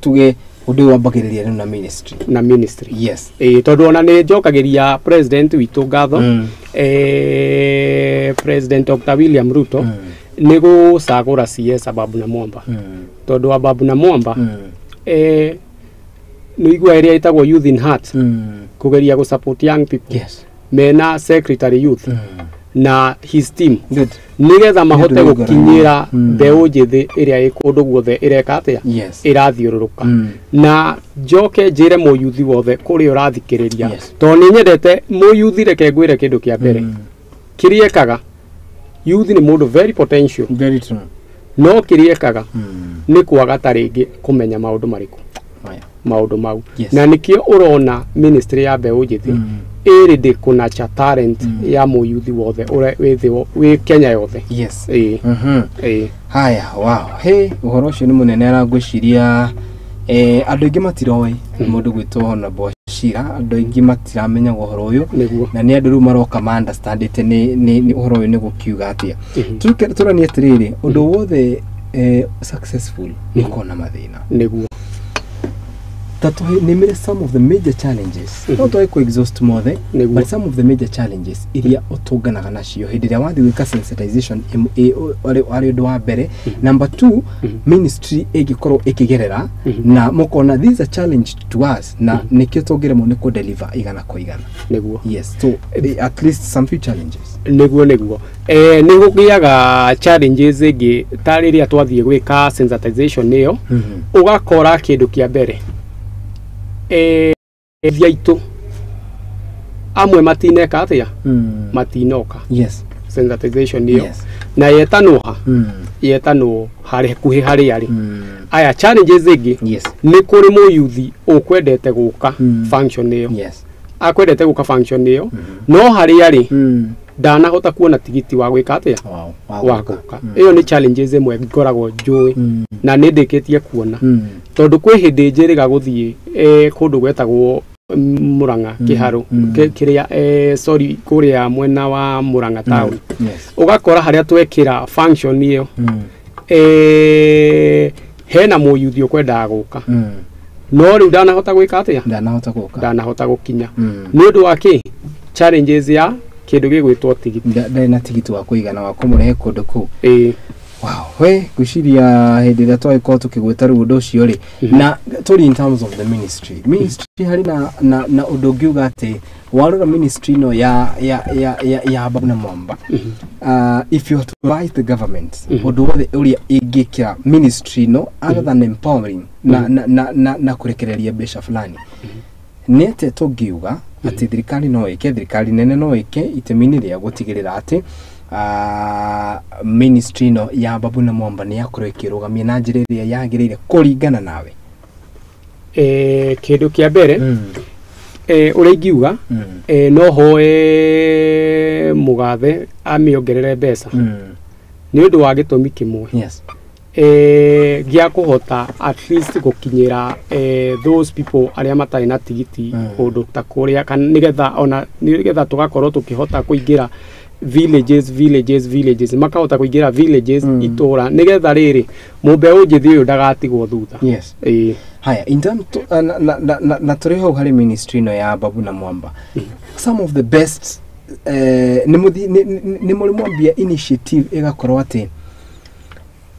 tuge ũndũ ũyũ wambagĩrĩria rĩu na ministry. Na ministry. Yes. Tondũ ona nĩ njokagĩria president witũ ngatho, President Dr. William Ruto, nĩ gũcagũra CS Ababu na Mwamba. Tondũ Ababu na Mwamba nĩ igua ĩrĩa ĩtagwo Youth in Heart, kũgeria gũ support young people. Yes. Mena secretary youth na his team. Good. Nĩgetha mahote gũkinyĩra mbeũ njĩthĩ ĩrĩa ĩ kũndũ guothe ĩreka atĩa? Yes. Ĩrathiũrũrũka. Na njoke njĩre mũyuthi wothe kũrĩa ũrathikĩrĩria, tondũ nĩ nyendete mũyuthi, reke ngwĩre kĩndũ kĩa mbere kĩrĩa ekaga. Youth nĩ mũndũ very potential. Very true. No kĩrĩa ekaga nĩ kwaga ta rĩngĩ kũmenya maũndũ marĩkũ, maũndũ mau. Na nĩkĩo ũrona ministry ya mbeũ njĩthĩ ĩrĩ ndĩkũnacha talent ya mũyuthi wothe ũrĩa wĩ Kenya yothe. Yes. Haya, wow. Hey, ũhoro ũcio nĩ mũnene, arangwĩciria andũ aingĩ matiroĩ mũndũ gwĩtwo Honorable Wachira, andũ aingĩ matiramenya ũhoro ũyũ, na nĩ andũ rĩu maroka ma understandĩte nĩ ũhoro ũyũ nĩ gũkiuga atĩa. Tũranie atĩrĩrĩ, ũndũ wothe successful nĩ ũkoragwo na mathĩna. Nĩguo. Ta tũnĩmĩre some of the major challenges, no twage kũ exhaust mothe, but some of the major challenges iria ũtũnganaga nacio hĩndĩ ĩrĩa wathiĩ gwĩka sensitization arĩ ũndũ wa mbere. Number two, ministry ĩngĩkorwo ĩkĩgerera na mũkona this is a challenge to us na nĩkĩo tũngĩremwo nĩ kũ deliver 100%. Nĩguo. Yes, so at least some few challenges. Nĩguo nĩ gũgĩaga challenges ĩngĩ ta rĩrĩa twathiĩ gwĩka sensitization ĩyo, ũgakora kĩndũ kĩa mbere aitũ amwe matineka atĩa, matinoka sensitization ĩyo, na yetanwo ha, yetanwo harĩ hakuhĩ harĩa arĩ. Aya, challenges ĩngĩ, nĩ kũrĩ mũyuthi ũkwendete gũka function ĩyo, akwendete gũka function ĩyo, no harĩa arĩ ndanahota kuona tigiti wa gwĩka atĩa, wa gũka. Ĩyo nĩ challenges ĩmwe ngoragwo njũĩ na nĩ ndĩkĩtie kuona, tondũ kwĩ hĩndĩ njĩrĩga gũthiĩ kũndũ gwetagwo Murang'a Kĩharũ, kĩrĩa, sorry, kũrĩa mwena wa Murang'a town. Ũgakora harĩa twekĩra function ĩyo, hena mũyuthi ũkwendaga gũka, no rĩu ndanahota gwĩka atĩa, ndanahota gũka, ndanahota gũkinya. Nĩ ũndũ wa kĩ? Challenges ya kĩndũ gĩgwĩtwo tigiti. Ndarĩ na tigiti wa kũigana wa kũmũrehe kũndũ kũu. Ĩĩ. Wow, we ngwĩciria hĩndĩ ĩrĩa twagĩkorwo tũkĩgwĩta rĩu ũndũ ũcio rĩ, na tũrĩ in terms of the ministry harĩ na ũndũ ũngiuga atĩ warora ministry ĩno ya Babu na Mwamba, if you are to advise the government ũndũ wothe ũrĩa ĩngĩkĩra ministry ĩno other than empowering na kũrekereria mbeca fulani, nĩ atĩa tũngiuga atĩ thirikari no ĩke, thirikari nene no ĩke itemi-inĩ rĩa gũtigĩrĩra atĩ ministry ĩno ya Babu na Mwamba nĩ yakorwo ĩkĩrũgamia na njĩra ĩrĩa yagĩrĩire kũringana nawe? Kĩndũ kĩa mbere, ũrĩa ingiuga, no hoe mũgathe amĩongerere mbeca nĩ ũndũ wa gĩtũmi kĩmwe, gĩa kũhota at least gũkinyĩra those people arĩa matarĩ na tigiti kũndũ ta kũrĩa, kana nĩgetha ona nĩgetha tũgakorwo tũkĩhota kũingĩra villages, villages, villages, makahota kũingĩra villages, itũra, nĩgetha rĩrĩ mũmbeũ njĩthĩ ũyũ ndagatigwo thutha. Ĩĩ. Haya, in term to, na tũrĩ hau harĩ ministry ĩno ya Babu na Mwamba, some of the best, nĩ mũrĩ mwambia initiative ĩgakorwo atĩ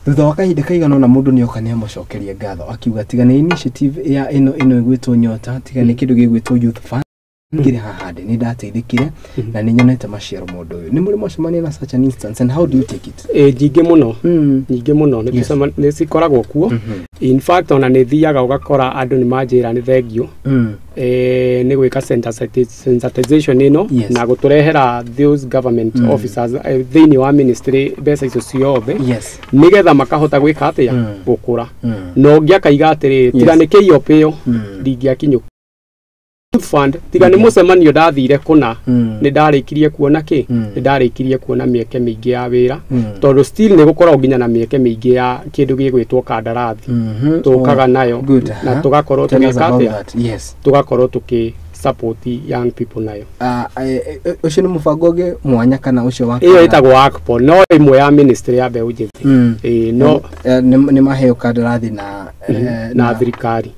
thutha wa kahinda kaigana ũna mũndũ nĩ oka nĩ amũcokeria ngatho akiuga tiga nĩ initiative ya ĩno ĩgwĩtwo Nyota, tiga nĩ kĩndũ gĩgwĩtwo Youth Fund, ngĩrĩ haha ndĩ nĩ ndateithĩkire na nĩ nyonete maciaro. Mũndũ ũyũ, nĩ mũrĩ mwacemania na such an instance, and how do you take it? Ĩ, nyingĩ mũno, nyingĩ mũno nĩ nĩ cikoragwo kuo. In fact, ona nĩ thiaga ũgakora andũ nĩ manjĩra nĩ thengiũ nĩ gwĩka sensitization ĩno na gũtũrehera those government officers thĩinĩ wa ministry mbeca icio ciothe, nĩgetha makahota gwĩka atĩa, gũkũra. Na ũngĩ akaiga atĩrĩrĩ, tiga nĩ KOP ĩyo, ndingĩakinyũ Youth Fund, tiga nĩ mũcemanio ndathire kũna, nĩ ndarĩkirie kuona kĩ, nĩ ndarĩkirie kuona mĩeke mĩingĩ ya wĩra, tondũ still nĩ gũkoragwo nginya na mĩeke mĩingĩ ya kĩndũ gĩgwĩtwo kandarathi tũkaga nayo na tũgakorwo tũgĩka atĩa, tũgakorwo tũkĩ support young people nayo. Ũcio nĩ mũbango ũngĩ mwanya kana ũcio wa Ĩyo ĩtagwo ACPO, no ĩmwe ya ministry ya mbeũ njĩthĩ. Ĩĩ, no Nĩ maheo kandarathi na na thirikari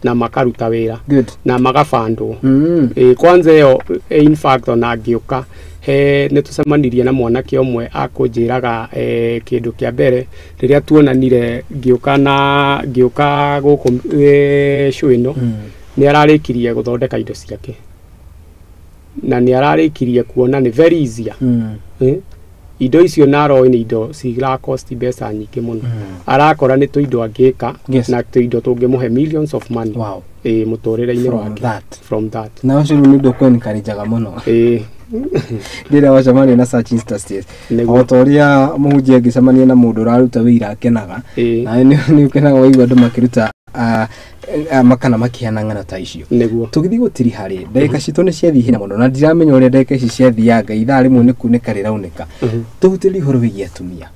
na makaruta wĩra na magabandwo. Ĩĩ, kwanza ĩyo, in fact, ona ngĩũka he nĩ tũcemanirie na mwanake ũmwe akũnjĩraga, kĩndũ kĩa mbere rĩrĩa tuonanire ngĩũka na ngĩũka gũkũ show ĩno, nĩ ararĩkirie gũthondeka indo ciake na nĩ ararĩkirie kuona nĩ very easier. Indo icio naroĩ nĩ indo cirakosti mbeca nyingĩ mũno, arakora nĩ tũindo angĩka na tũindo tũngĩmũhe millions of money ĩ mũtũrĩre-inĩ wake from that. Na ũcio rĩu nĩ ũndũ ũkũ-encourage-aga mũno rĩrĩa wacemania na such instances, o ta ũrĩa mũhunjia angĩcemania na mũndũ ũraruta wĩira akenaga, nawe nĩ ũkenaga waigua andũ makĩruta makana makĩheana ng'ano ta icio. Nĩguo. Tũgĩthiĩ gũtiriha rĩ, ndagĩka citũ nĩ ciathiĩ hinya mũno na ndiramenya ũrĩa ndagĩka ici ciathianga, ithaa rĩmwe nĩ kunĩka rĩraunĩka. Tũhutĩrie ũhoro wĩgiĩ atumia.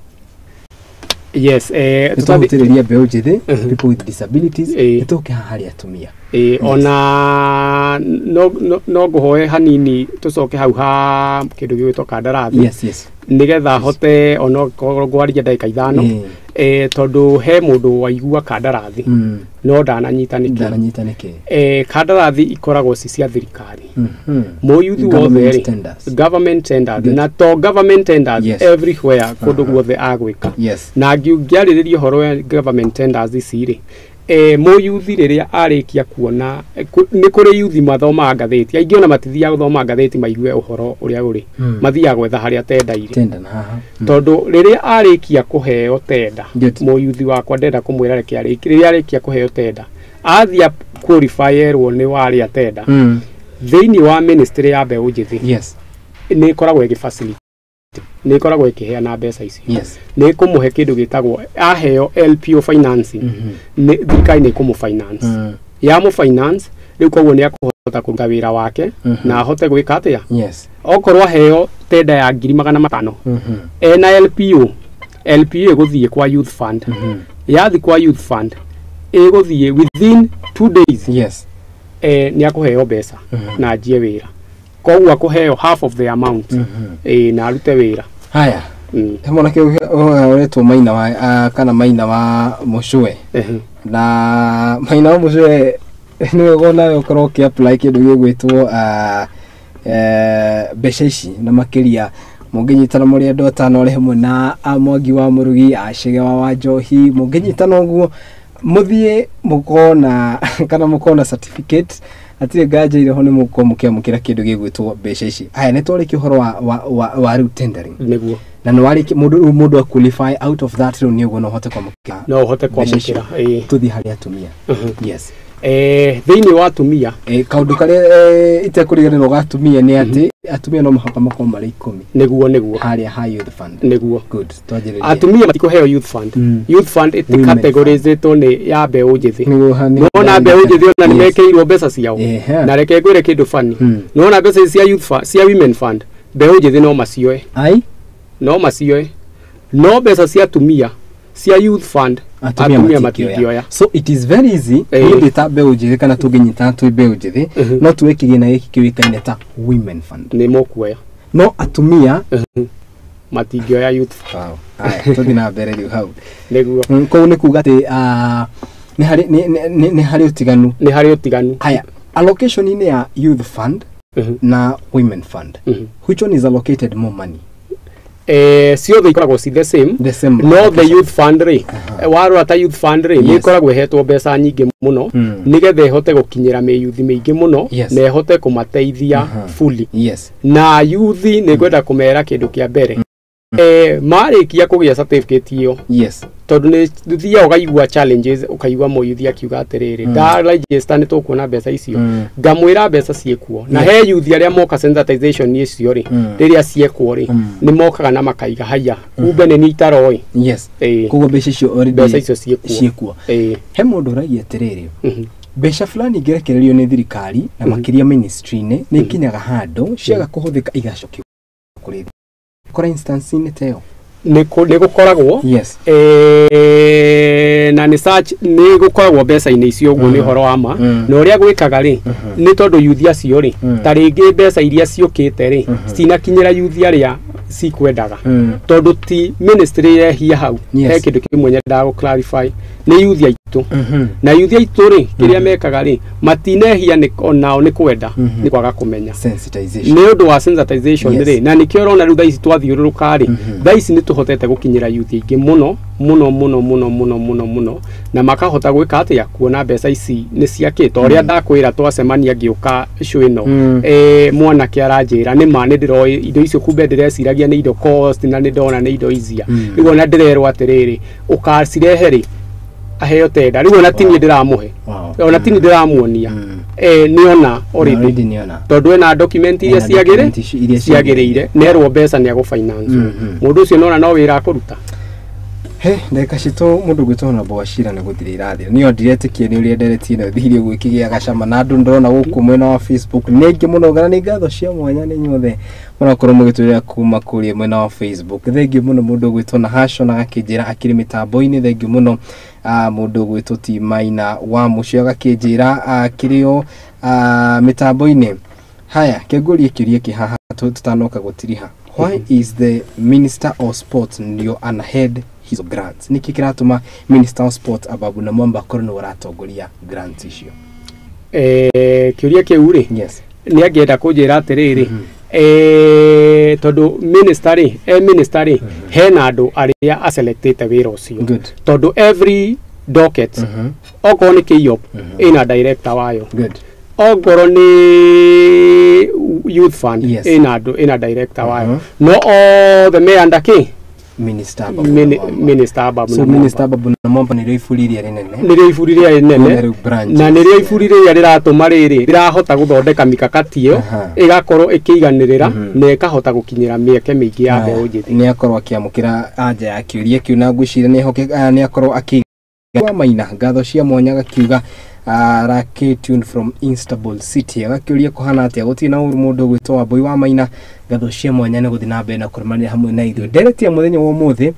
Yes, nĩ twahutĩrĩria mbeũ njĩthĩ, people with disabilities, nĩ tũke haha harĩ atumia. Ona no ngũhoe hanini tũcoke hau ha kĩndũ gĩgwĩtwo kandarathi, nĩgetha hote onokorwo ngwaria ndagĩka 5. Tondũ he mũndũ waigua kandarathi no ndananyita nĩkĩ. Ndananyita nĩkĩ. Kandarathi ikoragwo ci cia thirikari. Mũyuthi wothe Government rĩ, tenders. Government tenders. Good. Na to government tenders everywhere, kũndũ guothe agwĩka. Na ngĩarĩrĩria ũhoro wa government tenders ici rĩ, mũyuthi rĩrĩa arĩkia kuona, nĩ kũrĩ yuthi mathomaga ngathĩti aingĩ, ona matithiaga gũthoma ngathĩti maigue ũhoro ũrĩa ũrĩ. Mathiaga gwetha harĩa tenda irĩ. Tender na haha. Tondũ rĩrĩa arĩkia kũheo tenda, mũyuthi wakwa ndenda kũmwĩra reke arĩkie, rĩrĩa arĩkia kũheo tenda athiĩ qualify erwo nĩ warĩa tenda thĩinĩ wa ministry ya mbeũ njĩthĩ, nĩ ĩkoragwo ĩgĩ facilitate, nĩ ĩkoragwo ĩkĩheana mbeca icio. Nĩ ĩkũmũhe kĩndũ gĩtagwo, aheo LPO financing, nĩ thirikari nĩ ĩkũmũ finance. Yamũ finance rĩu, koguo nĩ akũhota kũruta wĩra wake na ahote gwĩka atĩa. Okorwo aheo tenda ya 500,000 ena LPO, LPO ĩgũthiĩ kwa youth fund. Yathi kwa youth fund ĩgũthiĩ within 2 days. Nĩ akũheo mbeca na anjie wĩra, koguo akũheo half of the amount, na arute wĩra. Haya. He mwanake ũretwo Maina wa kana Maina wa Mũcũe. Na Maina wa Mũcũe, nĩwe nawe ũkorwo ũkĩ apply kĩndũ gĩgwĩtwo mbeca ici, na makĩria mũngĩnyitana mũrĩ andũ atano arĩ hamwe na a Mwangi wa Mũrugi, Acege wa Wanjohi, mũngĩnyitana ũguo mũthiĩ mũkona kana mũkona certificate, hatirĩ nganja irĩ ho nĩ mũgũkorwo mũkĩamũkĩra kĩndũ gĩgwĩtwo mbeca ici. Haya, nĩ twarĩkia ũhoro wa rĩu tendering. Nĩguo. Na nĩ warĩkia mũndũ rĩu, mũndũ a qualify out of that, rĩu nĩ ũguo no ũhote kwamũkĩra No ũhote mbeca icio. kwamũkĩra, ĩĩ. Tũthiĩ harĩ atumia. Thĩinĩ wa atumia, Kaũndũ karĩa itekũriganĩrwo ga atumia nĩ atĩ atumia no mũhaka makorwo marĩ 10 Nĩguo. harĩa ha youth fund. Nĩguo. Good, twanjĩrĩrie. Atumia matikũheo youth fund. Youth fund Women. ĩtikategorizĩtwo nĩ ya mbeũ njĩthĩ. Nĩguo Nona mbeũ njĩthĩ ona nĩ mekĩirwo mbeca ciao. Na reke ngwĩre kĩndũ fani. Nona mbeca ici cia youth fund, cia women fund, mbeũ njĩthĩ no macioe. Ai. No macioe, no mbeca cia atumia cia youth fund atumia atumia matingĩoya. Matingĩoya. So it is very easy. Niĩ ndĩ ta mbeũ njĩthĩ kana tũngĩnyitana twĩ mbeũ njĩthĩ, no tuwe kĩgĩna gĩkĩ kĩũĩkaine ta women fund. Nĩ mũkuoya. No atumia Matingĩoya youth fund. Wow. Haya, tũthiĩ na mbere rĩu hau. Nĩguo. Koguo nĩ kuga atĩ nĩ harĩ ũtiganu. Nĩ harĩ ũtiganu. Haya, allocation-inĩ ya youth fund na women fund, which one is allocated more money? Ciothe ikoragwo ci the same. The same No the allocation. youth fund rĩ, warora ta youth fund rĩ, nĩ ĩkoragwo ĩhetwo mbeca nyingĩ mũno nĩgetha ĩhote gũkinyĩra mĩyuthi mĩingĩ mũno na ĩhote kũmateithia fully. Na yuthi nĩ ngwenda kũmera kĩndũ kĩa mbere, marĩkia kũgĩa certificate ĩyo, tondũ nĩ thiaga ũkaigua challenges, ũkaigua mũyuthi akiuga atĩrĩrĩ, nda register nĩ tũkuona mbeca icio? Ngamwĩra mbeca ciĩkuo, na he yuthi arĩa moka sensitization icio rĩ, rĩrĩa ciekwo rĩ, nĩ mokaga na makaiga haya, kumbe nĩ niĩ itaroĩ. Ĩĩ. Koguo mbeca icio already Mbeca icio ciĩkuo. Ciĩkuo. He mũndũ ũragia atĩrĩrĩ, mbeca fulani ingĩrekererio nĩ thirikari na makĩria ministry-inĩ, nĩ ikinyaga handũ ciaga kũhũthĩka igacokio kũrĩ kora instance-inĩ ta ĩyo. Nĩ gũkoragwo na nĩ search nĩ gũkoragwo mbeca-inĩ icio ũguo, nĩ ũhoro wa ma. Na ũrĩa gwĩkaga rĩ, nĩ tondũ yuthi acio rĩ, ta rĩngĩ mbeca iria ciũkĩte rĩ, citinakinyĩra yuthi arĩa cikwendaga, tondũ ti ministry yehia hau. He kĩndũ kĩmwe nyendaga gũ clarify, nĩ yuthi aitũ, na yuthi aitũ rĩ, kĩrĩa mekaga rĩ, matinehia nĩ onao nĩ kwenda, nĩ kwaga kũmenya. Sensitization. Nĩ ũndũ wa sensitization rĩ, na nĩkĩo ũrona rĩu thaa ici twathiũrũrũka rĩ, thaa ici nĩ tũhotete gũkinyĩra yuthi aingĩ mũno mũno mũno mũno mũno mũno mũno, na makahota gwĩka atĩa, kuona mbeca ici nĩ ciakĩ. Ta ũrĩa ndakwĩra, twacemania ngĩũka show ĩno, mwanake aranjĩra nĩ ma nĩ ndĩroĩ indo icio, kumbe ndĩreciragia nĩ indo cost, na nĩ ndona nĩ indo easier. Rĩu ona ndĩrerwo atĩrĩrĩ, ũkacirehe rĩ, aheo tenda. Rĩu ona tini ndĩramũhe, ona tini ndĩramuonia, nĩ ona already. Already nĩona. Tondũ ena document iria Ena ciagĩrĩ document iria ciagĩrĩire, nerwo mbeca nĩ agũ finance. Mũndũ ũcio nona no wĩra akũruta. He ndagĩka citũ, mũndũ gwĩtwo Honorable Wachira nĩ gũthira irathira. Niĩ ndiretĩkia nĩ ũrĩa nderetie na thirie gwĩkĩgĩa gacama na andũ ndĩrona gũkũ mwena wa Facebook nĩ aingĩ mũno, kana nĩ ngatho cia mwanya nĩ inyuothe mũrakorwo mũgĩtwĩrĩra kuma kũrĩa mwena wa Facebook. Thengiũ mũno mũndũ ũgwĩtwo na Hashon agakĩnjĩra akĩrĩ mĩtambo-inĩ. Thengiũ mũno mũndũ ũgwĩtwo ti Maina wa mũcio agakĩnjĩra akĩrĩ o mĩtambo-inĩ. Haya, kĩngũrie kĩũria kĩ haha tũtanoka gũtiriha. Why is the minister of sports ndio ana head hizo grants? Nĩkĩ kĩratũma Minister of Sport Ababu Namwamba akorwo nĩwe ũratongoria grants icio? Kĩũria kĩu rĩ, Yes. nĩ angĩenda kũnjĩra atĩrĩrĩ, tondũ minister rĩ, minister rĩ, hena andũ arĩa aselectĩte wĩra ũcio. Good. Tondũ every docket, okorwo nĩ KYEOP, ĩna director wayo. Good. Okorwo nĩ Youth Fund, Yes. ĩna andũ, ĩna director wayo, no othe me under kĩ? Minister Ababu Namwamba. Minister Ababu So Namwamba. Minister Ababu Namwamba nĩrĩo iburi rĩrĩa rĩnene. Nĩrĩo iburi rĩrĩa Kwĩna rĩnene rĩu branches. Na nĩrĩo iburi rĩrĩa rĩratũma rĩrĩ rĩrahota gũthondeka mikakati ĩyo, ĩgakorwo ĩkĩiganĩrĩra na ĩkahota gũkinyĩra mĩeke mĩingĩ ya mbeũ njĩthĩ. Nĩ akorwo akĩamũkĩra anja ya kĩũria kĩu, na ngwĩciria nĩ akorwo akĩiga maina. Ngatho cia mwanya gakiuga Rake tune from Istanbul City, agakĩũria kũhana atĩa, gũtirĩ na ũru. Mũndũ ũgwĩtwo Wambui wa Maina, ngatho cia mwanya nĩ gũthiĩ na mbere na kũrũmanĩra hamwe na ithuĩ ndereti ya mũthenya wa ũmũthĩ.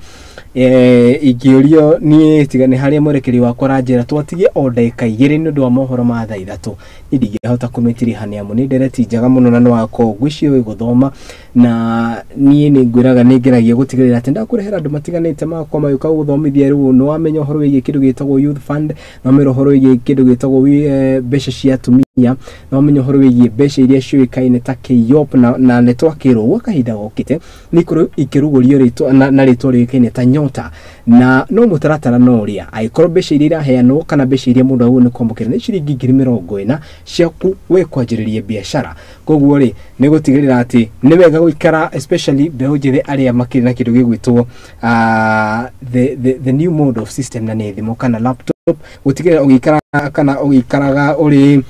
Ingĩũrio niĩ, tiga nĩ harĩa mwerekeri wakwa aranjĩra twatigie o ndagĩka 2 nĩ ũndũ wa mohoro ma thaa 3, niĩ ndingĩhota kũmĩtiriha nĩ amu nĩ ndereti njega mũno, na nĩ wakorwo ngwĩciria wĩ gũthoma, na niĩ nĩ ngwĩraga nĩ ngeragia gũtigĩrĩra atĩ ndakũrehera andũ matiganĩte magakorwo magĩũka gũthomithia. Rĩu nĩ wamenya ũhoro wĩgiĩ kĩndũ gĩtagwo Youth Fund, nĩ wamenya ũhoro wĩgiĩ kĩndũ gĩtagwo mbeca cia atumia, nĩ wamenya ũhoro wĩgiĩ mbeca iria ciũĩkaine ta KYEOP, na nĩ twakĩrwo gwa kahinda gokĩte nĩ ikorwo ikĩrugũrio rĩtwa na rĩtwa rĩũĩkaine ta Nyota, na no mũtaratara no ũrĩa angĩkorwo mbeca iria iraheanwo kana mbeca iria mũndũ agĩrĩirwo nĩ kwamũkĩra nĩ ciringi 40,000 ciaku we kwanjĩrĩria biacara. Koguo rĩ, nĩ gũtigĩrĩra atĩ nĩ wega gũikara, especially mbeũ njĩthĩ arĩa makĩrĩ na kĩndũ gĩgwĩtwo the new mode of system, na nĩ thimũ kana laptop, gũtigĩrĩra ũgĩikara kana ũgĩikaraga ũrĩ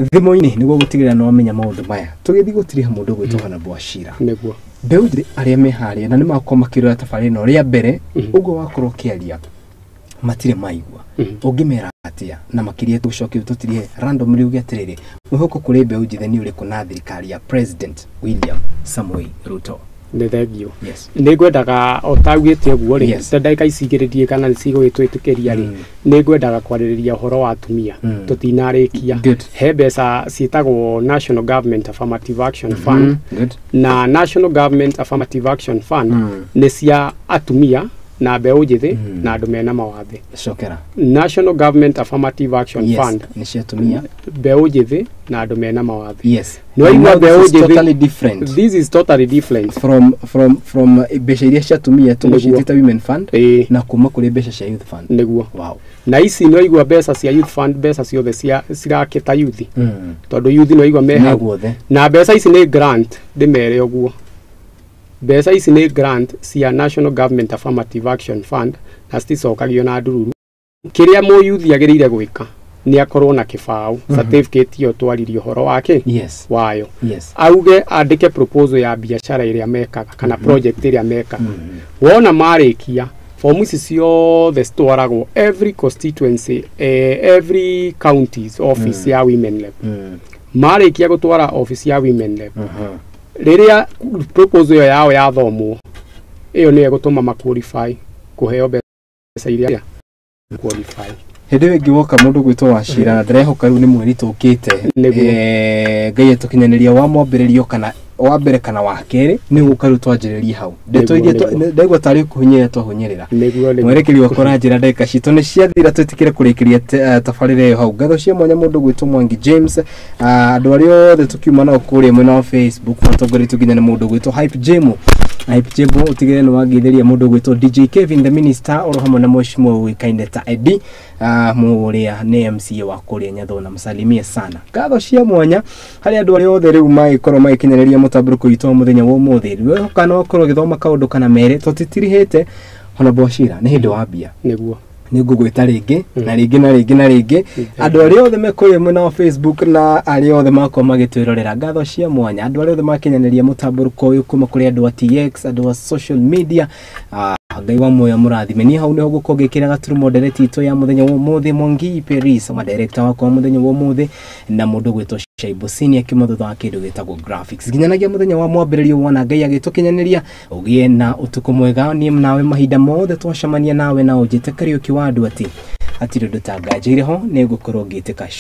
thimũ-inĩ nĩguo gũtigĩrĩra nĩ wamenya maũndũ maya. Tũgĩthiĩ gũtiriha mũndũ ũgwĩtwo Honorable Wachira, Nĩguo. Mbeũ njĩthĩ arĩa me harĩa na nĩ makorwo makĩrora tabarĩra ĩno rĩa mbere, ũguo wakorwo ũkĩaria matirĩ maigua, ũngĩmera atĩa? Na makĩria tũcoke tũtirihe randomly uge atĩrĩrĩ, mwĩhoko kũrĩ mbeũ njĩthĩ nĩ ũrĩkũ na thirikari ya President William Samoei Ruto? Nĩ thengio. Yes. Nĩ ngwendaga o taugĩte ũguo rĩ, Yes. ta ndagĩka ici igĩrĩ ndiĩ kana nĩ cigũgĩtwĩtĩkĩria rĩ, nĩ ngwendaga kwarĩrĩria ũhoro wa atumia. Tũtinarĩkia. Good. He mbeca ciĩtagwo National Government Affirmative Action Fund, Good. na National Government Affirmative Action Fund nĩ cia atumia na mbeũ njĩthĩ na andũ mena mawathe. Cokera. National Government Affirmative Action Fund. Nĩ cia atumia. Mbeũ njĩthĩ na andũ mena mawathe. Nĩ waigua Now mbeũ this is njĩthĩ? totally different This is totally different from mbeca iria cia atumia tũgũciĩtĩte Women Fund na kuma kũrĩ mbeca cia Youth Fund. Nĩguo. Wow. Na ici nĩ waigua mbeca cia Youth Fund, mbeca ciothe cia cirakĩta youth, tondũ youth nĩ waigua me Me hau guothe. Na mbeca ici nĩ grant, ndĩmere ũguo, mbeca ici nĩ grant cia National Government Affirmative Action Fund na citicokagio na ndururu. Kĩrĩa mũyuthi agĩrĩire gwĩka nĩ akorwo na kĩbaũ, certificate ĩyo twaririe ũhoro wake wayo, auge andĩke proposal ya biacara ĩrĩa mekaga kana project ĩrĩa mekaga. Wona marĩkia, fomu ici ciothe citwaragwo every constituency, every counties office ya women rep. Marĩkia gũtwara office ya women rep, rĩrĩa proposal ĩyo yao yathomwo, ĩyo nĩyo ĩgũtũma ma qualify kũheo mbeca iria qualify. Hĩndĩ ĩyo ĩngĩ woka mũndũ gwĩtwo Wachira, na ndĩrehoka rĩu nĩ mweri tũkĩte. Nĩguo. Ngai atũkinyanĩria wa mwambĩrĩrio kana wa mbere kana wa kerĩ, nĩ gũka rĩu twanjĩrĩrie hau ndeto Nĩguo, iria nĩguo. Ndaigua tarĩ kũhunyĩrĩra twahunyĩrĩra. Nĩguo. Mwerekeri wakwa aranjĩra ndagĩka citũ nĩ ciathira, twĩtĩkĩre kũrĩkĩria tabarĩra ĩyo hau. Ngatho cia mwanya mũndũ gwĩtwo Mwangi James, andũ arĩa othe tũkiuma nao kũrĩa mwena wa Facebook matongoretio nginya nĩ mũndũ gwĩtwo Hype Jemo. Hype Jemo, ũtigĩrĩre nĩ wangeithĩria mũndũ gwĩtwo DJ Kevin the Minister, oro hamwe na mheshimiwa ũĩkaine ta Eddie, mũrĩa nĩ MCA wa kũrĩa Nyathona, msalimie sana. Ngatho cia mwanya harĩ andũ arĩa othe rĩu magĩkorwo magĩkinyanĩria mũtambũrũko witũ wa mũthenya wa ũmũthĩ. Wehoka no wakorwo ũgĩthoma kaũndũ kana merĩ tũtitirihĩte. Honorable Wachira, nĩ hĩndĩ wambia. Nĩguo. Nĩ ngũgwĩta rĩngĩ na rĩngĩ na rĩngĩ na rĩngĩ. Andũ arĩa othe me kũrĩa mwena wa Facebook na arĩa othe makorwo magĩtwĩrorera, ngatho cia mwanya. Andũ arĩa othe makinyanĩria mũtambũrũko ũyũ kuma kũrĩ andũ a TX, andũ a social media, Ngai wa muoyo mũrathime. Niĩ hau nĩho ngũkorwo ngĩkĩra gaturumo ndereti itũ ya mũthenya wa ũmũthĩ. Mwangi Peris wa director wakwa wa mũthenya wa ũmũthĩ, na mũndũ gwĩtwo Shaibu Senior akiuma thutha wa kĩndũ gĩtagwo graphics. Nginyanagia mũthenya wa mwambĩrĩrio, wona Ngai agĩtũkinyanĩria, ũgĩe na ũtukũ mwega. Niĩ nawe mahinda mothe twacemania nawe na ũnjĩte Kariũki wa andũ atĩ hatirĩ ũndũ ta nganjĩire ho, nĩ ngũkorwo ngĩtĩka.